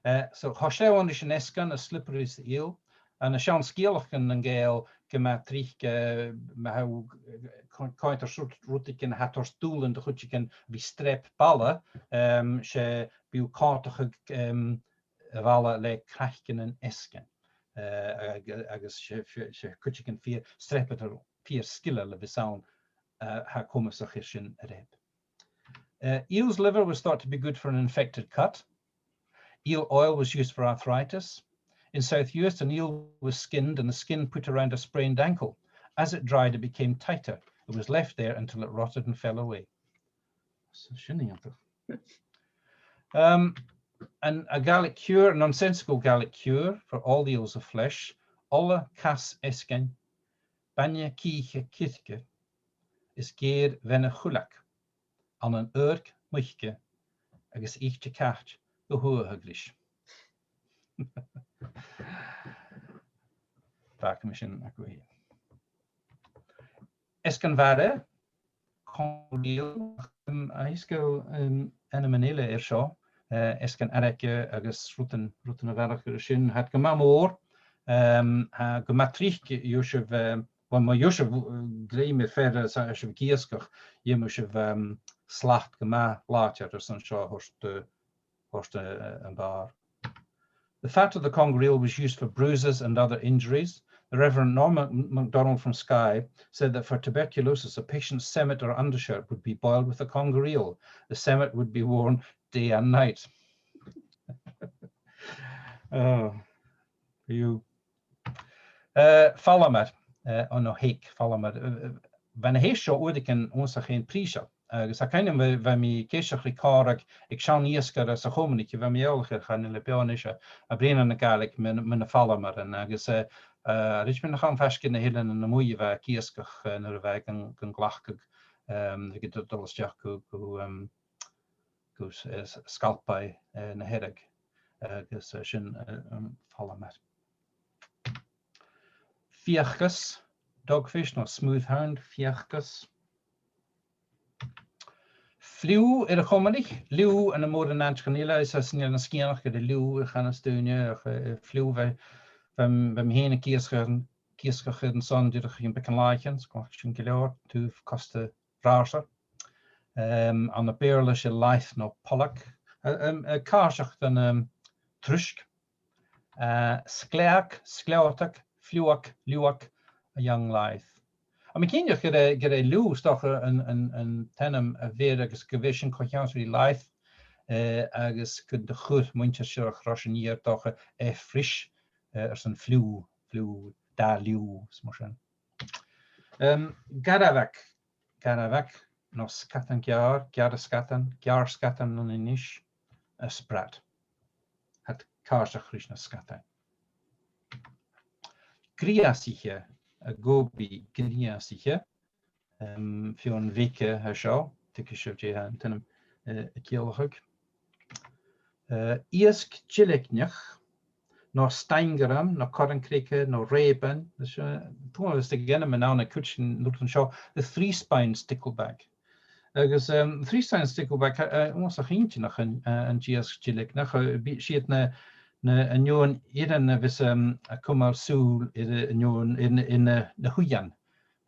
Eh, so, cho sleamhainn ris an easgann, as slippery as the eel. Ann an seann sgeulachdan nan Gàidheal, gu math tric, eh, ma tha thu, eh, co-, coimhead air rud-, rudeigin a tha toirt dùbhlan do chuideigin a bhith a' streap balla, em, 's e bidh thu a' còmhdachadh, em, a' bhalla le craiceann an easgainn. Eh, ag-, agus 's e, 's e, 's e cuideigin fìor, streapadar fìor sgileil a bhios ann, eh, tha comasach air sin a reub. Uh, eel's liver was thought to be good for an infected cut. Eel oil was used for arthritis. In South Uist, an eel was skinned and the skin put around a sprained ankle. As it dried, it became tighter. It was left there until it rotted and fell away. So, sin iongantach. Um, and a Gaelic cure, a nonsensical Gaelic cure for all the ills of flesh, ola cas easgainn, bainne cìche circe, is geur bhean a' chuileag, ann an adharc muice agus ite cait gu h-uathag ris. Fàgaidh mi sin agaibh. Easgann-mhara, conger eel, um, tha fhios gu bheil, um, ainmean eile air seo, eh, easgann-fhairge agus rudan, rudan a bharrachd air sin. Tha iad gu math mòr, um, tha, gu math tric, gheibh sibh, um, Bhuel, ma gheibh sibh, eh, grèim air fear, eh, a tha sibh ag iasgach, dh'fheumadh sibh, em, slat gu math làidir airson seo a thoirt, eh, thoirt, eh, am bàrr. The fat of the conger eel was used for bruises and other injuries. The Reverend Norman MacDonald from Skye said that for tuberculosis, a patient's semmit or undershirt would be boiled with the conger eel. The semmit would be worn day and night. Oh, you Eh, falamair, eh, no hake, falamair. Eh, eh, bha na h-èisg seo uaireigin uabhasach fhèin prìseil, agus tha cuimhne agam, bha, bha mi ag èisteachd ri còmhradh aig seann iasgair sa Chomraich, bha mi eòlach air, chan eil e beò a-nis, a' bruidhinn na Gàidhlig mu, mu na falamairean, agus, eh, eh, a rèir mar a tha mi a' faicinn na h-eileanan a-muigh, bha iasgach, eh, nuair a bha e gan, gan glacadh, em, bha iad a' dol a-steach gu, gu, em, gus, eh, s-, sgalpaigh, eh, na Hearadh, agus, eh, sin, eh, am falamair. Fiachas, dogfish, no smooth hound, fiachas. Fliù air a' Chomraich, liù ann am mòran àiteachan eile, is ann air an Sgitheanach gu bheil liù a chanas daoine, ach, eh, fliù, bha, bha, bha mi fhèin ag iasgach, ag iasgach air an son dìreach aon bheagan làithean, 's ghlac sinn gu leòr, taobh costa Ratharsair. Em, ann am Beurla 's e lythe no pollock. Eh, em, eh, càirdeach don, em, truisg. Eh, scleag, scleòtag, fliughag, liughag, a young lythe. Tha mi cinnteach gur e, gur e liù, 's dòcha, an, an, an t-ainm a bh' air agus gu bheil sin co-cheangailte ri lythe, eh, agus gun do chuir muinntir Siorrachd Rois an Iar, 's dòcha, e fris, eh, airson fliù, fliù, dà liù, is mar sin. Em, garbhag, garbhag, no sgadan geàrr, geàrr-sgadan, geàrr-sgadan ann an Inbhir Nis, a sprat. Tha iad càirdeach ris na sgadain. Greusaiche, a goby, greusaiche. Em, feadhainn bheaga a tha seo, tuigidh sibh dè tha an t-ainm, eh, a' ciallachadh. Eh, iasg deilgneach, no staingairean, no corran-creige, no reuban. Is, eh, tuigidh sibh dè th' ann an cuid den an seo, the three-spine stickleback. Agus, em, three-spine stickleback, eh, uabhasach inntinneach an, eh, an t-iasg deilgneach, eh, bidh, 's iad na, na, an fheadhainn a bhios, em, a' cumail sùil air, eh, an fheadhainn, air na, air na, na h-uighean.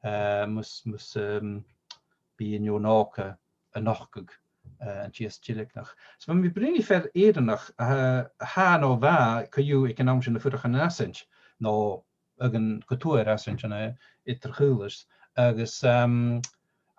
Eh, mus, mus, em, bi an fheadhainn òga a' nochdadh, eh, an t-iasg deilgneach. So bha mi a' bruidhinn ri fear Èireannach, eh, a tha no bha co-dhiù aig an àm sin a' fuireach ann an Asaint, no, aig an, gu tuath às an sin, eh, eadar-chùlaibh. Agus, um,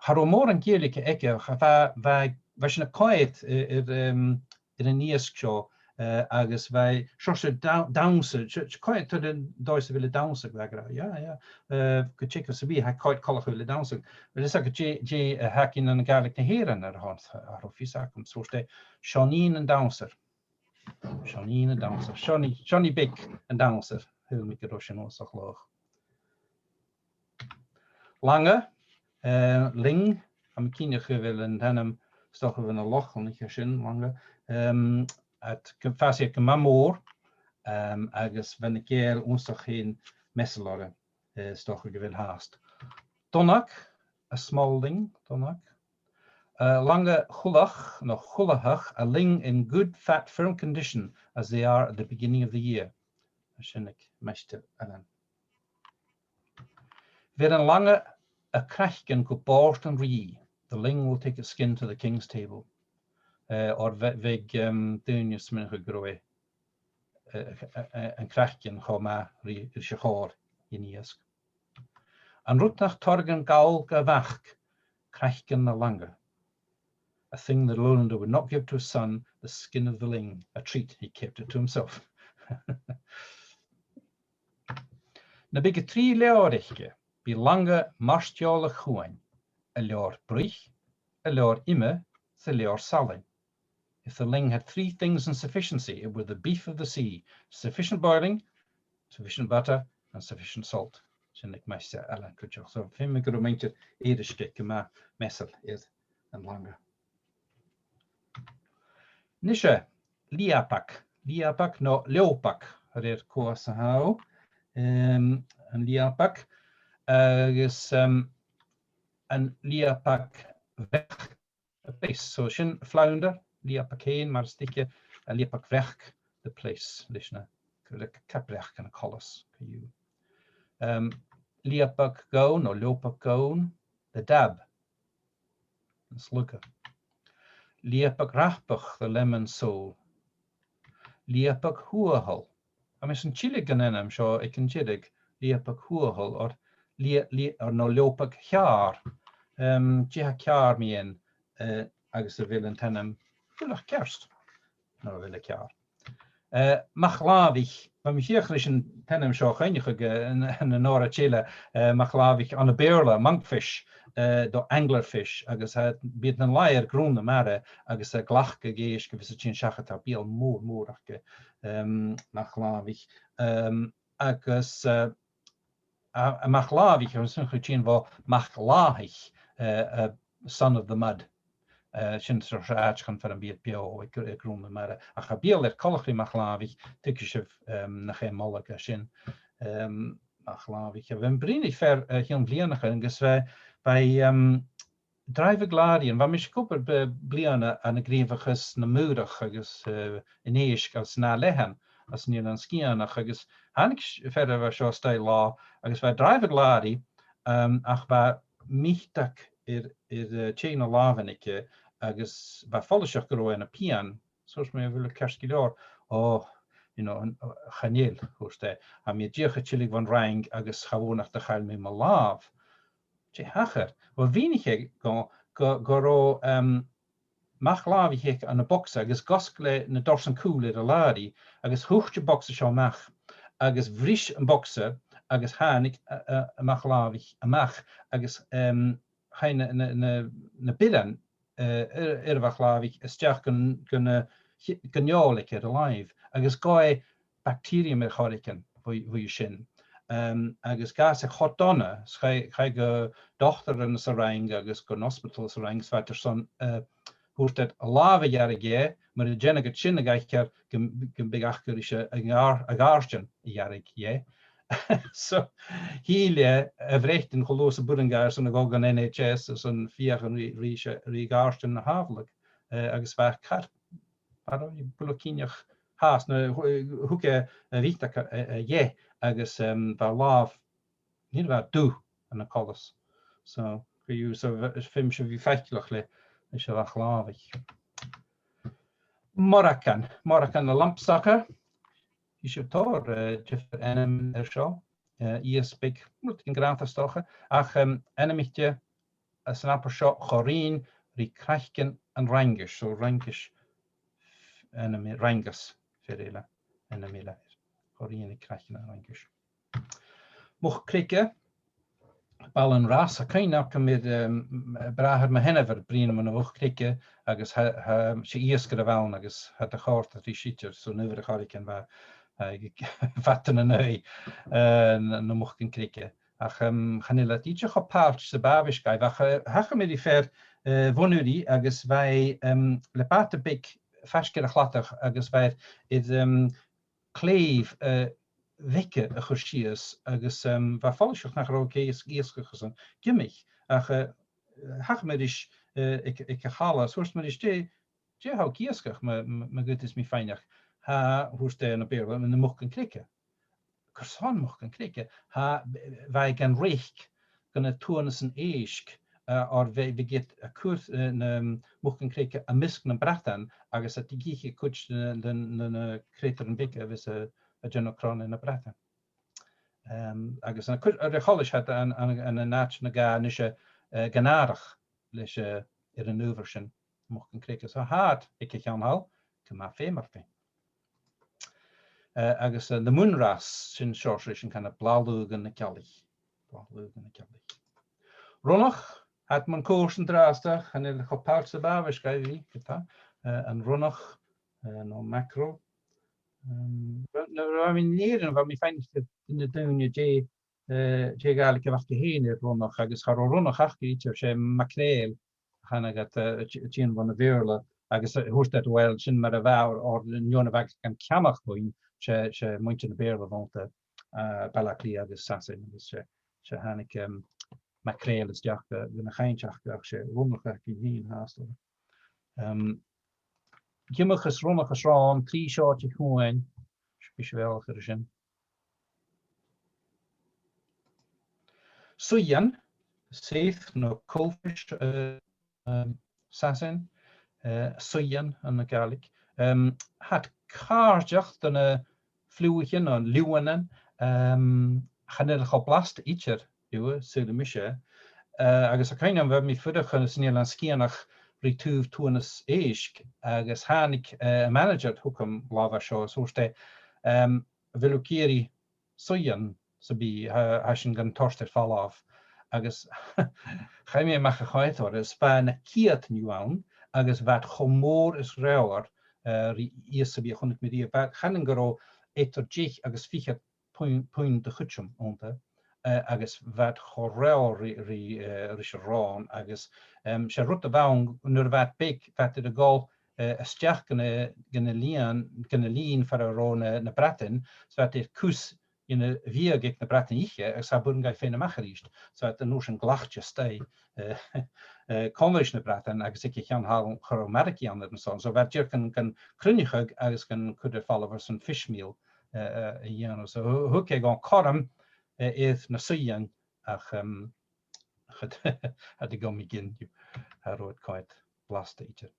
cha robh mòran Gàidhlig aige, ach bha, bha, bha sinn a' coimhead air, air, um, air an iasg seo, eh, agus bha e seòrsa da-, dannsa, se-, se-, coimhead air an dòigh sa bheil e a' dannsa, bha e ag ràdh, yeah, yeah, eh, gu teagamh sa bhith, tha e coltach gu bheil e a' dannsa. Bheil fhios agad dè, dè a th' againn ann an Gàidhlig na h-Èireann air a shon, cha robh fios agam, so 's e Seáinín an Dannsair. Seáinín an Dannsair. Seáinín, Seáinín Beag an Dannsair. Shaoil mi gun robh sin uabhasach laghach. Langa, eh, Ling, tha mi cinnteach gu bheil an t-ainm 's dòcha bho na Lochlannaich sin, Langa. Em, iad gu, fàsaidh iad gu math mòr, em, agus bha na Gàidheil uabhasach fhèin measail orra, eh, 's dòcha gu bheil fhathast. Donnag, a small ling, Donnag. Eh, Langa Chuileach, no Chuileathach, a ling in good, fat, firm condition as they are at the beginning of the year. Sin aig Maighstir Ailean. Bheir an langa a craiceann gu bòrd an rìgh. The ling will take its skin to the king's table. Eh, oir bhi-, bhiodh, em, daoine a' smaoineachadh gun robh e, eh, eh, eh, an craiceann cho math ri, ris a' chòir dhen iasg. An rud nach toireadh an gall gu mhac, craiceann na langa. A thing the Lowlander would not give to his son, the skin of the ling, a treat he kept it to himself. Na biodh trì leabhar aice, bidh langa mart-eòlach chumhang, a leabhar bruich, a leabhar ime, 's a leabhar salainn. If the ling had three things in sufficiency, it were the beef of the sea, sufficient boiling, sufficient butter, and sufficient salt. Sin aig Maighstir Ailean cuideachd. So, feumaidh gun robh muinntir Èirisgeigh gu math measail air an langa. Nise, leòbag. Leòbag no leòbag, a rèir cò às a tha thu. Em, an leòbag. Agus, em, an leòbag bhreac, a place. So sin flounder, leòbag fhèin, mar as trice, an leòbag bhreac, the place, leis na, le cap-breac ann an coltas, co-dhiù. Em, leòbag gann, no leòbag gann, the dab, an sluga. Leòbag rapach, the lemon sole. Leòbag thuathal. Tha mise an tilleadh an ainm seo aig an deireadh, leòbag thuathal, or lea-, lea-, or no leòbag cheàrr. Em, dè tha ceàrr mu dheidhinn, eh, agus a bheil an t-ainm buileach ceart? No a bheil e ceàrr? Eh, mac-làmhaich, bha mi a' feuchainn ris an t-ainm seo a choinneachadh, eh, ann, ann an òraid eile, eh, mac-làmhaich, ann am Beurla, monkfish, eh, no anglerfish, agus, eh, bidh iad nan laighe air grunn na mara, agus, eh, a' glacadh èisg a bhios a' tighinn seachad, tha beul mòr, mòr aca, em, mac-làmhaich. Em, agus, eh, a, a mac-làmhaich, tha mi a' smaoineachadh gur e sin bho mac-làthaich, eh, eh, son of the mud. Eh, sin seòrsa àite chun far am bi iad beò aig, aig grunn na mara. Ach tha beul air coltach ri mac-làmhaich, tuigidh sibh, em, nach e moladh a tha sin. Em, mac-làmhaich. Bha mi a' bruidhinn ri fear, eh, o chionn bhliadhnaichean agus bha, bha, em, dràibheadh làraidh, bha mise ag obair b-, bliadhna ann an gnìomhachas na mùrach agus, eh, an èisg anns an Àth Leathann, anns an Eilean Sgitheanach, agus thàinig s-, fear a bha seo a-staigh latha, agus bha e a' dràibheadh làraidh, um, ach bha miotagan air, air, eh, tè na làmhan aige, agus bha e follaiseach gun robh e na phian, so thuirt mi, a bheil thu ceart gu leòr? Ò, you know, an, chan eil, thuirt e, tha mi dìreach a' tilleadh bhon Fhraing agus cha mhòr nach do chaill mi mo làmh. Dè thachair? Uill, mhìnich e gu, gu, gun robh, em, mac-làmhaich aige ann am bogsa agus dh'fhosgail e na dorsan cùil air an làraidh agus thuit am bogsa seo a-mach agus bhris am bogsa agus thàinig a, a, a' mhac-làmhaich a-mach agus, em, chaidh na, na, na, na bioran, eh, air, air a' mhac-làmhaich a-steach gun, gun, eh, chi-, gun fheòil aige air a làimh agus ghabh e bacterium air choreigin bho, bho sin. Em, agus dh'fhàs e cho dona, 's chaidh, chaidh gu dotair anns an Fhraing agus gun ospadal anns an Fhraing, 's bha iad airson, eh, thuirt iad, an làmh a ghearradh dheth, mura dèanadh iad sin a dh'aithghearr gum, gum biodh aca ris a', a' ghàir-, a' ghàirdean a ghearradh dheth. So, thill e a Bhreatainn cho luath 's a b' urrainn dha airson a dhol dhan N H S airson feuchainn ri, ri, ri ghàirdean a shàbhaladh, eh, agus bha e car-, bha e buileach cinnteach fhathast, no, thu-, thug e a mhiotagan, eh, eh, dheth, agus, em, bha a làmh, chan eil, bha e dubh ann an coltas. So, co-dhiù, so, bha, feumaidh sibh a bhith faiceallach le, leis a' mhac-làmhaich. Morragan, morragan, a lump sucker. Chì sibh tòrr, eh, diofar ainmean air seo. eh, iasg beag, rudeigin grànda 's dòcha, ach, em, ainmichte às an abairt seo, cho rinn ri craiceann an Fhraingis, so Fhraingis, ainm, Fhraingus, fear eile, ainm eile. Cho rinn ri craiceann an Fhraingis. Muc-creige, bail an-dràsta, tha cuimhne agam air, em, bràthair mo sheanmhar a' bruidhinn mun a' mhuc-chreige agus tha, tha, 's e iasgair a bh' ann agus tha e a' còrdadh ris idir, so nuair a chuir e ceann bha, eh, fada na aghaidh, eh, na, na mucan creige. Ach, em, chan eil iad idir cho pailt 's a b' àbhaist dhaibh, ach, eh, thachair mi ri fear, eh, bhon-uiridh agus bha e, em, le bàta beag faisg air a' chladach agus bha e air, em, clèibh, eh, bheaga a chur sìos agus, em, bha e follaiseach nach robh e ag iasgach airson giomaich. Ach, eh, thachair mi ris, eh, aig, aig a' challa, is thuirt mi ris, dè, dè tha thu ag iasgach, ma, ma, ma dh'fhaodas mi faighneachd? Tha, thuirt e na Beurla, na mucan creige. Carson mucan creige? Tha, bha e gan reic gu na tuathanasan èisg, eh, oir bha, bha iad a' cur, eh, na mucan creige am measg nam bradan agus a' tighinn a chuid na, na, na, na creutairean beaga a bhios a', a' dèanamh cron air na bradan. Em, agus an cur, air a' choltais tha iad an, an, an, an àite na gà a-nis, eh, Gàrradh leis, eh, air an adhbhar sin, mucan creige. So tha iad aig a' cheann thall, gu math feumail fhèin. Eh, agus, eh, na muinnreas, sin seòrsa, sin kind of blathlughan na gealaich. Blathlughan na gealaich. Rionnach, tha iad mun cuairt an-dràsta, chan eil e cho pailt 's a b' àbhaist dhaibh a bhith, ge-tà, eh, an rionnach, eh, no mackerel. Em, nuair a bha mi an Èirinn, bha mi a' faighneachd air na daoine dè, eh, dè a' Ghàidhlig a bh' aca fhèin air rionnach, agus cha robh rionnach aca idir, 's e mackerel a chanadh iad, eh, a' ti-, a' tighinn bhon a' Bheurla, agus, eh, thuirt iad, uill, sin mar a bha, oir, oir an fheadhainn a bh' aca gan ceannach bhuainn, 's e, 's e muinntir na Beurla a bh' annta, eh, Baile Átha Cliath agus Sasainn, agus 's e, 's e thàinig, em, mackerel a-steach, eh, gun a' chainnt aca, ach 's e rionnach a th' againn fhìn fhathast. Em, giomaich is rionnach is ròn, trì seòid a' chuain, 's bidh sibh eòlach air sin. Suidhean, saithe no coalfish, eh, em, Sasainn, eh, suidhean ann an Gàidhlig. Em, tha iad càirdeach do na fliuichean no liùbhlan, em, chan eil e cho blasta idir, uill, saoilidh mise. Eh, agus tha cuimhne agam, bha mi a' fuireach anns an Eilean Sgitheanach ri taobh tuathanas èisg, agus thàinig, eh, am manaidsear thugam latha seo, is thuirt e, em, a bheil thu ag iarraidh suidhean sam bith, tha, tha sinn gan toirt air falbh. Agus chaidh mi a-mach a choimhead orra, is bha na ceudan dhiubh ann, agus bha iad cho mòr is reamhar, eh, ri iasg sam bith a chunnaic mi riamh. Bha, chanainn gun robh eadar deich agus fichead puin-, puinnd de chuideam annta, eh, agus bha iad cho reamhar ri, ri, eh, ris an ròn, agus, em, 's e rud a bh' ann, nuair a bha iad beag, bha iad air a dhol, eh, a-steach gu na, gu na lìn, gu na lìn far an robh na, na bradain, is bha iad air cus dhen a' bhiadh aig na bradain ithe, agus cha b' urrainn dhaibh faighinn a-mach a-rithist. So, an uair sin ghlacadh a-staigh, eh, eh, còmhla ris na bradain, agus aig a' cheann thall cha robh margaidh ann air an son. So, bha iad dìreach gan, gan cruinneachadh agus gan cur air falbh airson fish meal, eh, eh, a dhèanamh. So, thu-, thug e dhomh cothrom, eh, air na suidhean, ach, em, cha d-, cha do dh'fheumainn gin, cha robh iad coimhead blasta idir.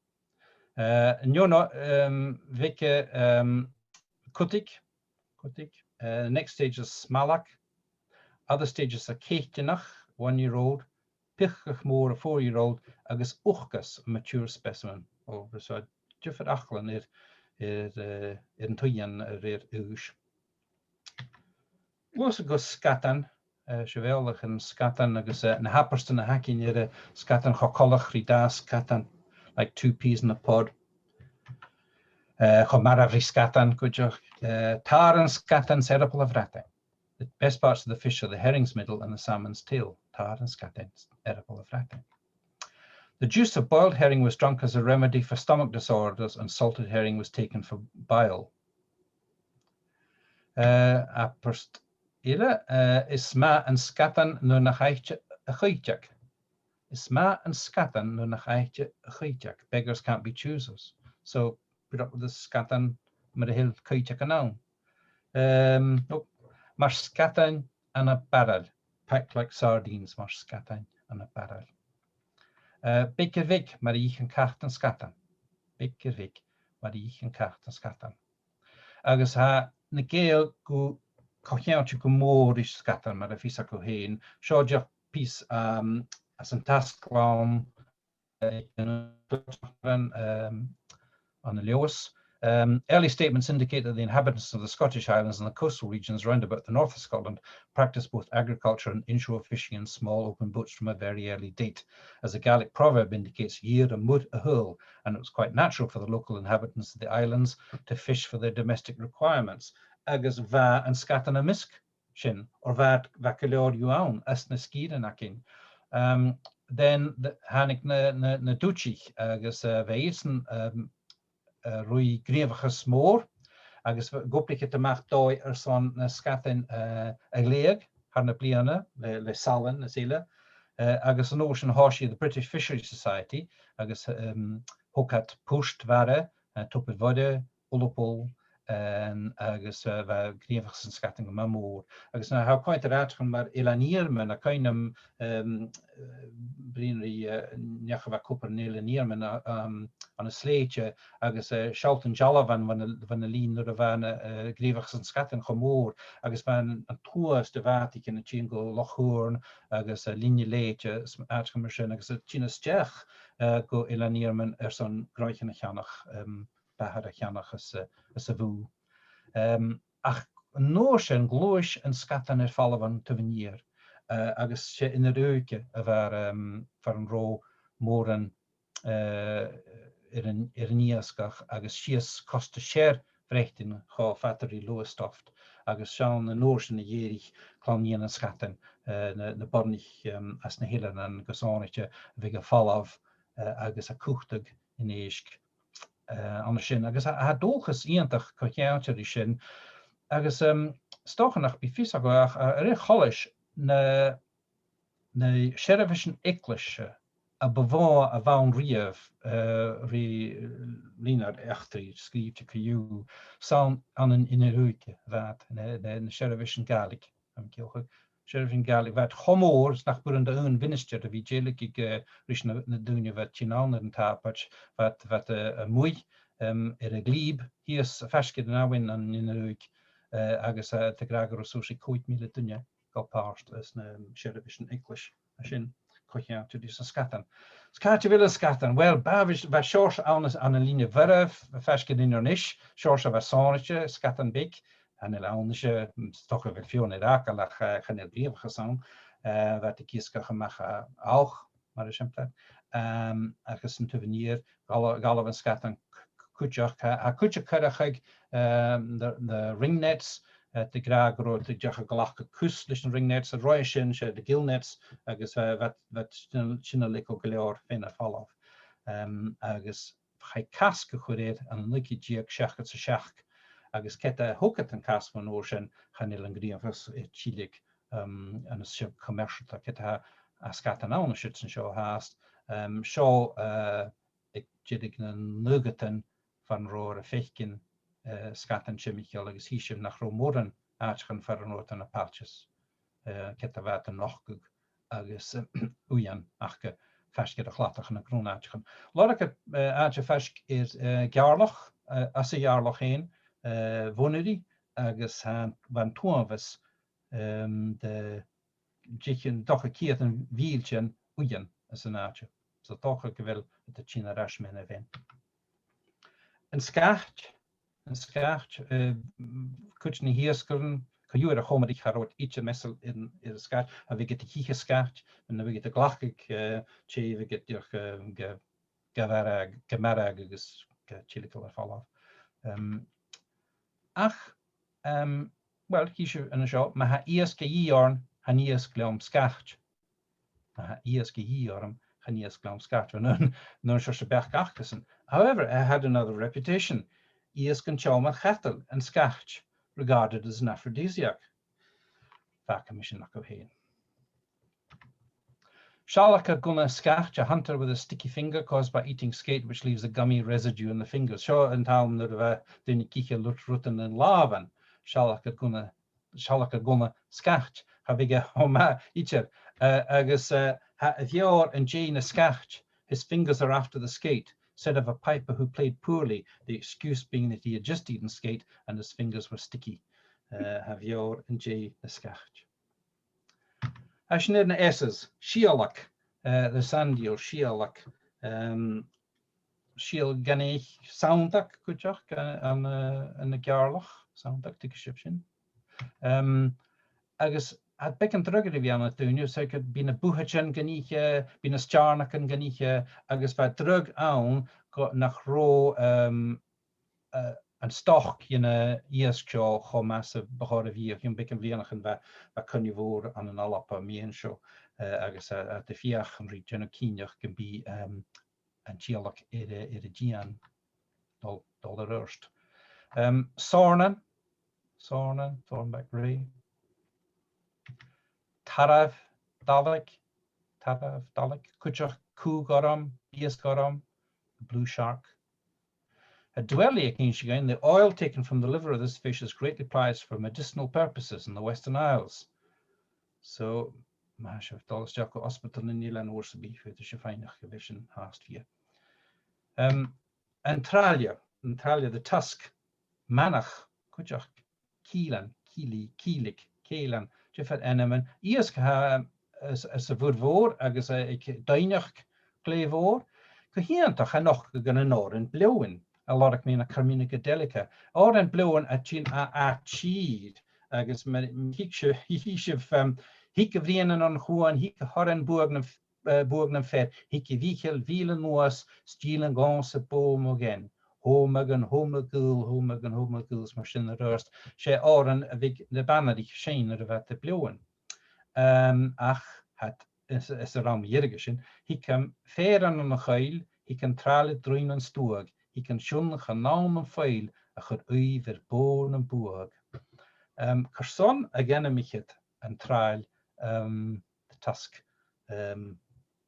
Eh, an fheadhainn, em, bheaga, em, cudaig, cudaig, eh, next stage is smalag, other stages are cèiteanach, one year old, piocach mòr, a four-year-old, agus uchcas, a mature specimen. O, so, diofar fhaclan air, air, eh, air an t-suidhean a rèir aois. Luaths gu sgadan, eh, sibh eòlach air an sgadan agus, eh, na h-abairtean a th' againn air, eh, sgadan, cho coltach ri dà sgadan, like two peas in a pod. Eh, cho marbh ri sgadan, cuideachd. Eh, tàr an sgadain 's earball a' bhradain. The best parts of the fish are the herring's middle and the salmon's tail. Tàr an sgadain 's earball a' bhradain. The juice of boiled herring was drunk as a remedy for stomach disorders, and salted herring was taken for bile. Eh, abairt eile, eh, is math an sgadan nuair nach fhaighear a' chuiteag. Is math an sgadan nuair nach fhaighear a' chuiteag. Beggars can't be choosers. So, put up with the sgadan mura h-eil cuiteag ann. Em, o, mar sgadain ann am barail. Packed like sardines, mar sgadain ann am barail. Eh, beag air bheag, mar a dh'ith an cat an sgadan. Beag air bheag, mar a dh'ith an cat an sgadan. Agus tha na Gàidheil gu co-cheangailte gu mòr ris sgadan, mar a tha fios agaibh fhèin. Seo dìreach pìos, um, às an tasglann, uh, an, um, ann an Leòdhas. Um, early statements indicate that the inhabitants of the Scottish Highlands and the coastal regions round about the north of Scotland practiced both agriculture and inshore fishing in small open boats from a very early date. As the Gaelic proverb indicates, "Dh'iarr am muir a shaoghal," and it was quite natural for the local inhabitants of the islands to fish for their domestic requirements. Agus bha an sgadan am measg sin, oir bha, bha gu leòr dhiubh ann anns na sgìrean againn. Um, then the, thàinig na, na, na Dùitsich agus, uh, bha iadsan, um, uh, a' ruith gnìomhachas mòr, agus bha, dh'obraich iad a-mach dòigh airson na sgadain, uh, a ghleidheadh thar na bliadhna le, le salann is eile. Uh, agus an uair sin thòisich the British Fisheries Society, agus, um, thog iad port-mhara, uh, Tobar Mhoire, Ulapul, um, agus, uh, bha gnìomhachas an sgadain gu math mòr. Agus nuair a tha thu a' coimhead air àiteachan mar Eilean Iarmain, tha cuimhn' agam, um, uh, bruidhinn ri, uh, neach a bha ag obair ann an Eilean Iarmain, uh, um, ann an Slèite, agus, uh, sealltainn dealbhan bhon a', bhon a' linn nuair a bha na, uh, gnìomhachas an sgadain cho mòr, agus bha an, an t-uabhas de bhàtaichean a' tighinn gu Loch Shùirn agus, uh, Linne Shlèite, is àiteachan mar sin, agus a' tighinn a-steach, uh, gu Eilean Iarmain airson gnothaichean a cheannach, um, beatha a cheannach is, uh, is a' bhùth. Um, ach an uair sin, ghluais an sgadan air falbh bhon taobh an iar, uh, agus 's e Inbhir Ùige a bha, um, far an robh mòran, uh, air an, air an iasgach agus sìos costa sear Bhreatainn cho fada ri Lowestoft, agus 's ann an uair sin a dh'èirich clann-nighean an sgadain, uh, na, na boireannaich, um, às na h-eileanan gu sònraichte a bhiodh a' falbh, uh, agus a' cutadh an èisg, uh, an sin. Agus tha, tha dualchas iongantach co-cheangailte ri sin. Agus, um, 's dòcha nach bi fios agaibh ach, uh, air a' choltais na, na seirbheisean eaglaise a bu mhotha a bh' ann riamh, uh, ri, uh, linn air eachdraidh sgrìobhte co-dhiù, 's ann ann an Inbhir Ùige a bha iad, na, na, na seirbheisean Gàidhlig, am ciallachadh. Seirbheisean Gàidhlig, bha iad cho mòr 's nach b' urrainn do aon mhinistear a bhith dèiligeadh, uh, ris na, na daoine a bha a' tighinn ann air an t-Sàbaid, bha iad, bha iad, uh, a-muigh, um, air a' ghlìb, shìos faisg air an abhainn ann an Inbhir Ùige, uh, agus, uh, tha iad ag ràdh gun robh suas ri còig mìle duine a' gabhail pàirt anns na, um, seirbheisean eaglais a sin, co-cheangailte ris an sgadan. Is càit a bheil an sgadan? Uill, bha, bha, bha seòrsa ann an, ann an Linne Mhoire, faisg air Inbhir Nis, seòrsa a bha sònraichte, sgadan beag, chan eil ann a-nis, mm, 's dòcha gu bheil feadhainn air fhàgail ach, eh, chan eil gnìomhachas ann, eh, bha iad ag iasgach a-mach à Alch, mar eisimpleir, ehm, agus an taobh an iar, dh'fhalbh, dh'fhalbh an sgadan c-, c-, cuideachd, tha, tha cuid a' cur air choreigin, ehm, the, the ring nets, eh, tha iad ag ràdh gun robh iad dìreach a' glacadh cus leis na ring nets, an rud sin, 's e the gill nets, agus, eh, bha, bha sin, sin a' leigeil gu leòr fhèin air falbh. Ehm, agus chaidh casg a chur air ann an naoi ceud deug seachdad 's a seachd, agus ged a thog iad an casg bhon uair sin, chan eil an gnìomhachas air tilleadh, um, ann an seo coimeirsealta, ged a tha, tha sgadan ann an siud 's an seo fhathast. Um, seo, uh, aig deireadh nan naochadan far an robh iad a' faicinn, uh, sgadan timcheall, agus chì sibh nach robh mòran àiteachan far an robh iad ann am pailteas, eh, ged a bha iad a' nochdadh agus, eh, uighean aca faisg air a' chladach ann an grunn àiteachan. Lorg iad, eh, àite faisg air, eh, Geàrrloch, eh, anns a' Gheàrrloch fhèin, eh, bhon-uiridh, agus tha, bha an t-uabhas, ehm, de dh'fhaodadh, 's dòcha ceud mìle den uighean anns an àite. So 's dòcha gu bheil iad a' tighinn air ais mu dheidhinn. An sgait, an sgait, eh, cuid de na h-iasgairean, co-dhiù air a' chomraich, cha robh iad idir measail air, air an sgait, a bhiodh iad a' cur an sgait, nuair a bhiodh iad a' glacadh, eh, tè, bhiodh iad dìreach, eh, ga, ga marbhadh, ga marbhadh agus ga tilgeil air falbh. Em, ach, em, uill, chì sibh an seo, ma tha iasg a dhìth oirnn, chan iasg leam sgait. Ma tha iasg a dhìth orm, chan iasg leam sgait. An, an, an seòrsa beachd acasan. However, it had another reputation. Iasg an t-seòmar-chadail, an sgait, regarded as an aphrodisiac. Fàgaidh mi sin agaibh fhèin. Sealgair gunna sgait, a hunter with a sticky finger caused by eating skate which leaves a gummy residue in the fingers. Seo an t-àm nuair a bha daoine ag ithe lut-, rudan nan làmhan. Sealgair gunna sealgair gunna sgait, cha bhiodh e cho math idir. Eh, agus, eh, tha a' mheòir an dèidh na sgait, his fingers are after the skate, said of a piper who played poorly, the excuse being that he had just eaten skate and his fingers were sticky. eh, tha feòir an dèidh na sgait. Agus sin air na S's, sialag, eh, the sandeel, sialag, em, sialag gainmhich, sanntag cuideachd, eh, ann, eh, ann an Geàrrloch, sanntag, tuigidh sibh sin. Em, agus tha beagan dragh air a bhith ann an duine, so gu bhith na bùthaidean gan ithe, bidh na steàrnagan gan ithe, agus bha dragh ann gu, nach robh, em, eh, an stoc dhen iasg seo cho math 's a bu chòir a bhith, o chionn beagan bhliadhnaichean bha, bha coinneamh mhòr ann an Alba mu dheidhinn seo, eh, agus a, a, de fhiachan ri dèanamh cinnteach gum bi, em, an t-sialag air, air a dìon dol, dol air adhart. Em, sòrnan, sòrnan, thornback ray. Tarbh dalaig, tarbh dalaig, cuideachd cù gorm, biast gorm, blue shark. A' Duhalli ag innse dhuinn, the oil taken from the liver of this fish is greatly prized for medicinal purposes in the Western Isles. So, ma tha sibh a' dol a-steach gu ospadal an eilein uair sam bith, faodaidh sibh faighneachd a bheil sin fhathast fìor. Em, an tràille, an tràille, the tusk, manach, cuideachd, cìlean, cìlidh, cìlig, cèilean, diofar ainmean. Iasg a tha, em, anns, anns a' mhuir mhòr agus, eh, aig doimhneachd glè mhòr. Gu h-iongantach, tha e a' nochdadh gun an òran-bhleoghainn a lorg mi na Carmina Gadelica. Òran-bhleoghainn a' tighinn à, à tìr, agus ma, ma thig sibh, thig sibh, em, thig a' bhrianan on chuan, thig a thorainn buadh nam, eh, buadh nam fear, thig a' mhìcheal mhìle a-nuas, 's dìlean dhòmhsa bò mo ghean. Thò mo ghean, thò mo ghaol, thò mo ghean, thò mo ghaol, 's mar sin air adhart. 'S e òran a bhiodh na banraich a' seinn nuair a bha iad a' bleoghainn. Em, ach tha iad, is, is an rann mu dheireadh sin, thig am fèirean on a' choill, thig an tràille a' druim nan stuagh, thig an t-sionnach ann an foill a chuir uimh air bò nam buadh. Em, carson a dh'ainmich iad an tràill, em, the tusk, em,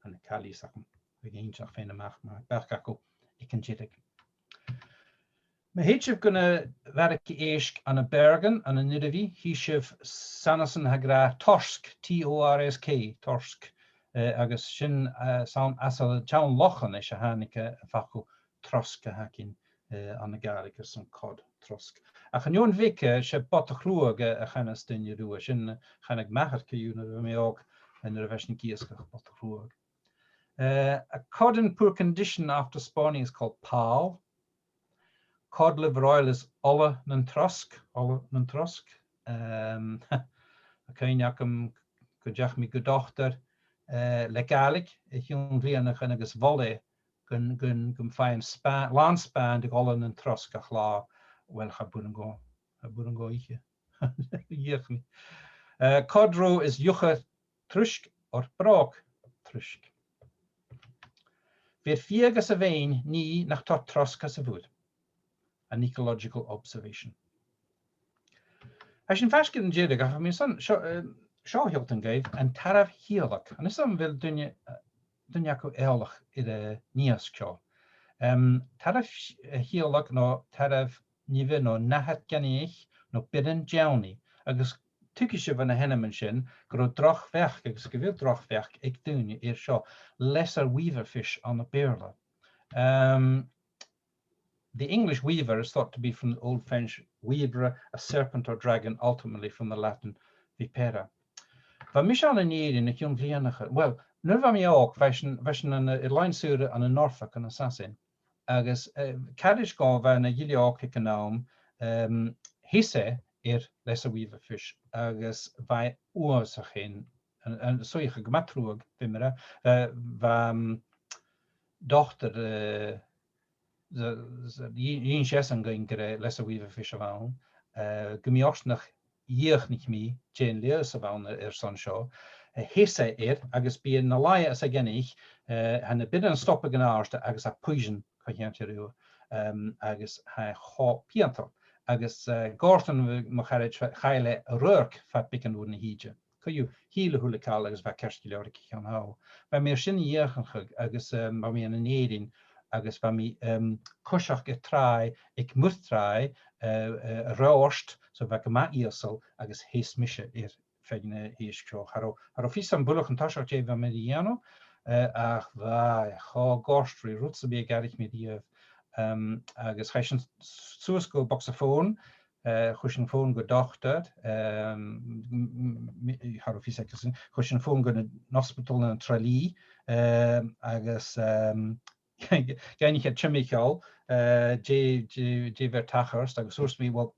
an càil a th' agam, bidh mise a' faighinn a-mach mar a bheil beachd agaibh aig an deireadh. Ma thèid sibh gu na bharrachd èisg ann am Bergen, ann an Nirribhidh, chì sibh sanasan ag ràdh torsk, T O R S K, torsk, eh, agus sin, eh, 's ann às an t-seann Lochlannais a thàinig, eh, am facal trosk a th' againn, eh, ann an Gàidhlig airson cod, trosk. Ach an fheadhainn bheaga, eh, 's e bota-chruaidh, eh, a chanas daoine riutha, sin, eh, chanadh m' athair co-dhiù nuair a bha mi òg, eh, nuair a bha sinn ag iasgach, bota-chruaidh. Eh, a cod in poor condition after spawning is called pàl. Cod liver oil is ola nan trosk, ola nan trosk. Em, tha cuimhne agam gun deach mi gu dotair, eh, le Gàidhlig, o chionn bhliadhnaichean agus mholaidh e gun, gun, gum faigheadh mi spà-, làn spàin de dh'ola nan trosk gach latha, uill, cha b' urrainn dhomh, cha b' urrainn dhomh ithe. Dh'fheuch mi. Eh, cod roe is iuchair truisg or bròg truisg. Bheir fiadh às a' bheinn nì nach toir trosk às a' mhuir. An ecological observation. Tha sinn faisg air an deireadh, ach tha mi airson seo, eh, seo a shealltainn dhuibh, an tarbh-shialag. An e sin, a bheil duine, eh, duine agaibh eòlach air an iasg seo? Em, tarbh-, eh, shialag no tarbh-nimhe no nathair-gainmhich no bioran deamhnaidh, agus tuigidh sibh bho na h-ainmean sin gun robh droch bheachd agus gu bheil droch bheachd aig daoine air seo, lesser weaver fish ann am Beurla. Em, The English weaver is thought to be from the Old French vipère, a serpent or dragon, ultimately from the Latin vipera. Bha mise ann an Èirinn o chionn bhliadhnaichean, uill, nuair a bha mi òg, bha sinn, bha sinn ann an, air loidhne-saora ann an Norfolk ann an Sasainn. Agus, eh, caraid dhomh a bha na ghille òg aig an àm, em, sheas e air lesser weaver fish, agus bha e uabhasach fhèin, an, an suidheachadh gu math truagh, bha mi ag ràdh, eh, bha, em, dotair, eh, dh-, dh-, dh'in-, dh'inns esan dhuinn gur e lesser weaver fish a bh' ann, eh, gu mì-fhortanach dhìochuimhnich mi dè an leigheas a bh' ann air, airson seo, eh, sheas e air, agus bidh e na laighe às a' ghainmhich, eh, tha na bioran a' stobadh an-àirde agus tha poison co-cheangailte riutha, em, agus tha e cho piantail. Agus, eh, Gòrdan, mo charaid, chaill e a radharc fad beagan uairean a thìde. Co-dhiù, thill a h-uile càil agus bha e ceart gu leòr aig a' cheann thall. Bha mi air sin a dhìochuimhneachadh agus, em, bha mi ann an Èirinn agus bha mi, em, a' coiseachd air tràigh, aig muir tràigh, eh, eh, an reothairt, so bha e gu math ìosal agus sheas mise air feadh na h-iasg seo. Cha robh, cha robh fios agam buileach an toiseach dè bha mi ri dhèanamh, eh, ach bha e cho goirt ri rud sam bith a dh'fhairich mi riamh, em, agus chaidh sinn s-, suas gu bogsa fòn, eh, chuir sinn fòn gu dotair, em, m- m- m- cha robh fios aige sin, chuir sinn fòn gun an ospadal ann an Tralee, em, agus, em, dh'fhaighnich iad timcheall, eh, dè, dè, dè bha air tachairt, agus thuirt mi, well,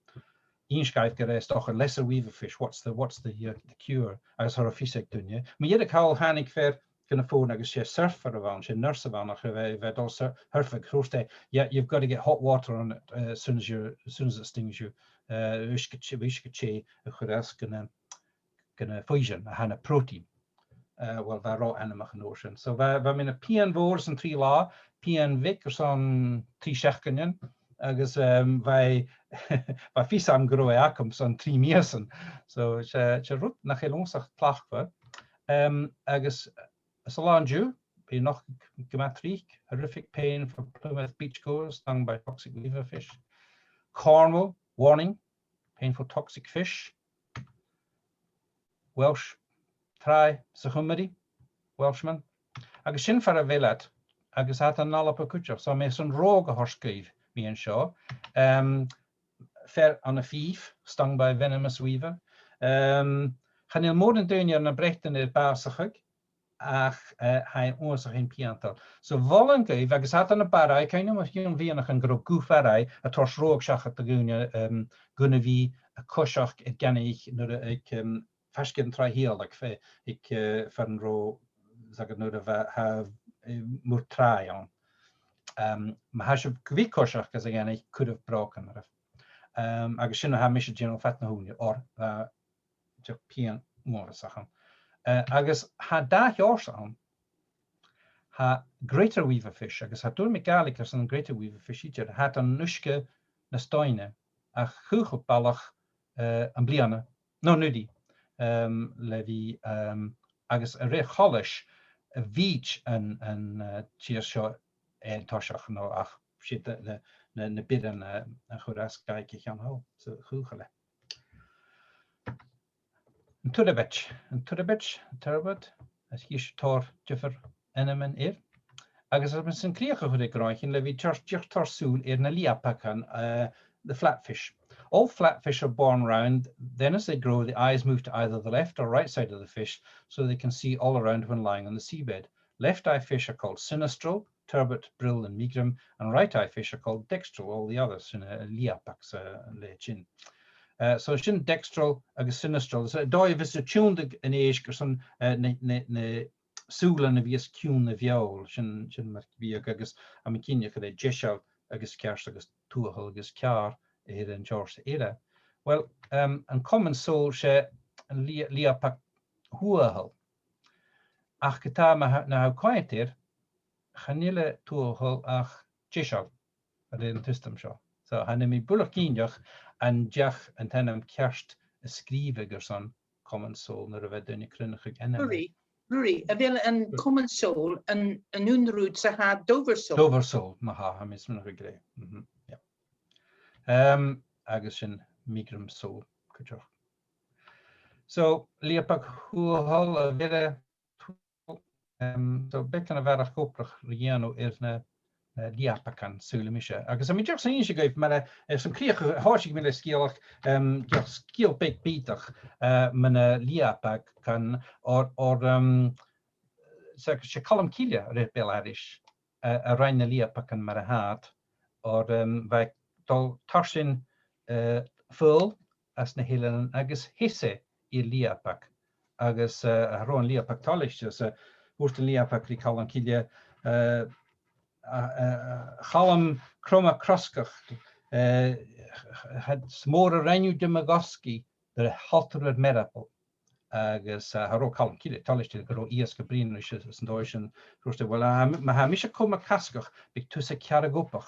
innis dhuibh gur e, 's dòcha, lesser weaver fish, what's the, what's the, uh, the cure? Agus cha robh fios aig duine. Mu dheireadh thall thàinig fear gun a' fòn agus 's e surfer a bh' ann, 's e nurse a bh' ann, ach a bha, bha dol sur- surfadh, thuirt e, yeah, you've got to get hot water on it, uh, as soon as you, as soon as it stings you. Uh, uisge teth, uisge teth a chur às gun a, gun a' phoison, a tha na protein. Uh, well, bha ro anmoch an uair sin. So bha, bha mi na pian mhòr san trì latha, pian bheag airson trì seachdainean, agus, um, bha, bha fios agam gun robh e agam son trì mìosan. So 's e, 's e rud nach eil uabhasach tlachdmhor. Um, agus san là an-diugh, bidh e a' nochdadh gu math tric, horrific pain for Plymouth beachgoers stung by toxic weaver fish. Cornwall, warning, painful toxic fish. Welsh, tràigh sa Chuimrigh, Welshman. Agus sin far a bheil iad, agus tha iad ann an Alba cuideachd, so tha mi airson ròg a thoirt dhuibh mu dheidhinn seo. Um, fear ann am Fife, stung by venomous weaver. Um, chan eil mòran daoine air na Breatainn air bàsachadh, ach, eh, tha e uabhasach fhèin piantail. So, mholainn dhuibh, agus tha iad ann am Barraigh, cuimhnichibh mu dheidhinn bhliadhnaichean gun robh guth Bharraigh a' toirt ròg seachad do dhaoine, um, gun a bhith a' coiseachd air gainmhich nuair a, aig, um, faisg air an Tràigh Shiar, like, fe- aig, eh, far an robh, 's aithne dhut, nuair a bha, tha, eh, muir-tràigh ann. Um, ma tha sibh gu bhith a' coiseachd anns a' ghainmhich, cuiribh brògan oirbh. Um, agus sin a tha mise a' dèanamh fad na h-ùine, oir, eh, dìreach pian uabhasach ann. Eh, agus tha dà sheòrsa ann. Tha greater weaver fish, agus cha tuirt mi Gàidhlig airson greater weaver fish idir, tha iad ann an uisge nas doimhne, ach chaochail balach, eh, am-bliadhna, no an-uiridh, em, le bhith, em, agus a rèir choltais, a' bhìd an, an, eh, tìr seo air an toiseach, no ach 's e na, na, na, na bioran, eh, a chuir às Gàidhlig a cheangal, so chaochail e. An turbot, an turbot, an turbot, is e tòrr diofar ainmean air. Agus tha mi airson crìoch a chur air gràin le bhith a' toirt, a' toirt sùil air na leabagan, eh, the flatfish. All flatfish are born round, then as they grow, the eyes move to either the left or right side of the fish so they can see all around when lying on the seabed. Left eye fish are called sinistral, turbot, brill and megrim, and right eye fish are called dextral, all the others, sin, eh, leabag 's a leithid sin. Eh, so sin dextral agus sinistral. So, dòigh a bhios tu a' tionndadh an èisg airson, eh, na, na, na sùilean a bhios ciùin na feòil, sin, sin mar a bhiodh, agus tha mi cinnteach gur e deiseil agus ceart agus tuathal agus ceàrr a th' air an seòrsa eile. Well, um, an common sole, 's e an lia-, leabag thuathal. Ach ge-tà, ma tha, na tha thu a' coimhead air, chan eil e tuathal ach deiseil a rèir an t-siostam seo. So, chan eil mi buileach cinnteach an deach an t-ainm ceart a sgrìobhadh airson common sole nuair a bha daoine a' cruinneachadh ainmean. Ruairidh, Ruairidh, a bheil an common sole an, an aon rud 's a tha Dover sole? Dover sole, ma-thà, tha mi a' smaoineachadh gur e. Mhm, yeah. Um, agus sin megrim sole, cuideachd. So, leabag thuathal, a bheil e, um, so, beagan a bharrachd obrach ri dhèanamh air na, na leabagan, saoilidh mise. Agus tha mi dìreach airson innse dhuibh, mar a, airson crìoch, thòisich mi le sgeulachd, um, dìreach sgeul beag bìodach, eh, mu na leabagan, oir, oir, um, 's e, 's e Calum Cille a rèir beul-aithris, eh, a rinn na leabagan mar a tha iad, oir, um, bha e a' dol tarsainn, eh, fuil às na h-eileanan agus sheas e air leabag. Agus, eh, cha robh an leabag toilichte, 's, eh, thuirt an leabag ri Calum Cille, eh, a, a, a Chaluim croma crosgach, eh, ch-, ch-, 's mòr a rinn thu de mo dhosgaidh nuair a thilg thu air m' earball. Agus, eh, cha robh Calum Cille toilichte gun robh iasg a' bruidhinn ris-san an dòigh sin. Thuirt e, well, a, ma tha mise coma casgach, bidh tusa cearrag-obach,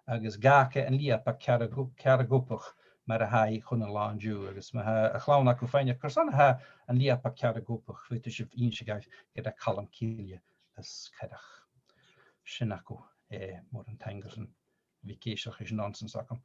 agus dh'fhàg e an leabag cearrag-, cearrag-obach mar a tha i chun an latha an-diugh, agus ma tha a' chlann agaibh a' faighneachd carson a tha an leabag cearrag-obach, faodaidh sibh innse dhaibh gur e Calum Cille as coireach. Sin agaibh e, mòran taing airson a bhith ag èisteachd ris an nonsense agam.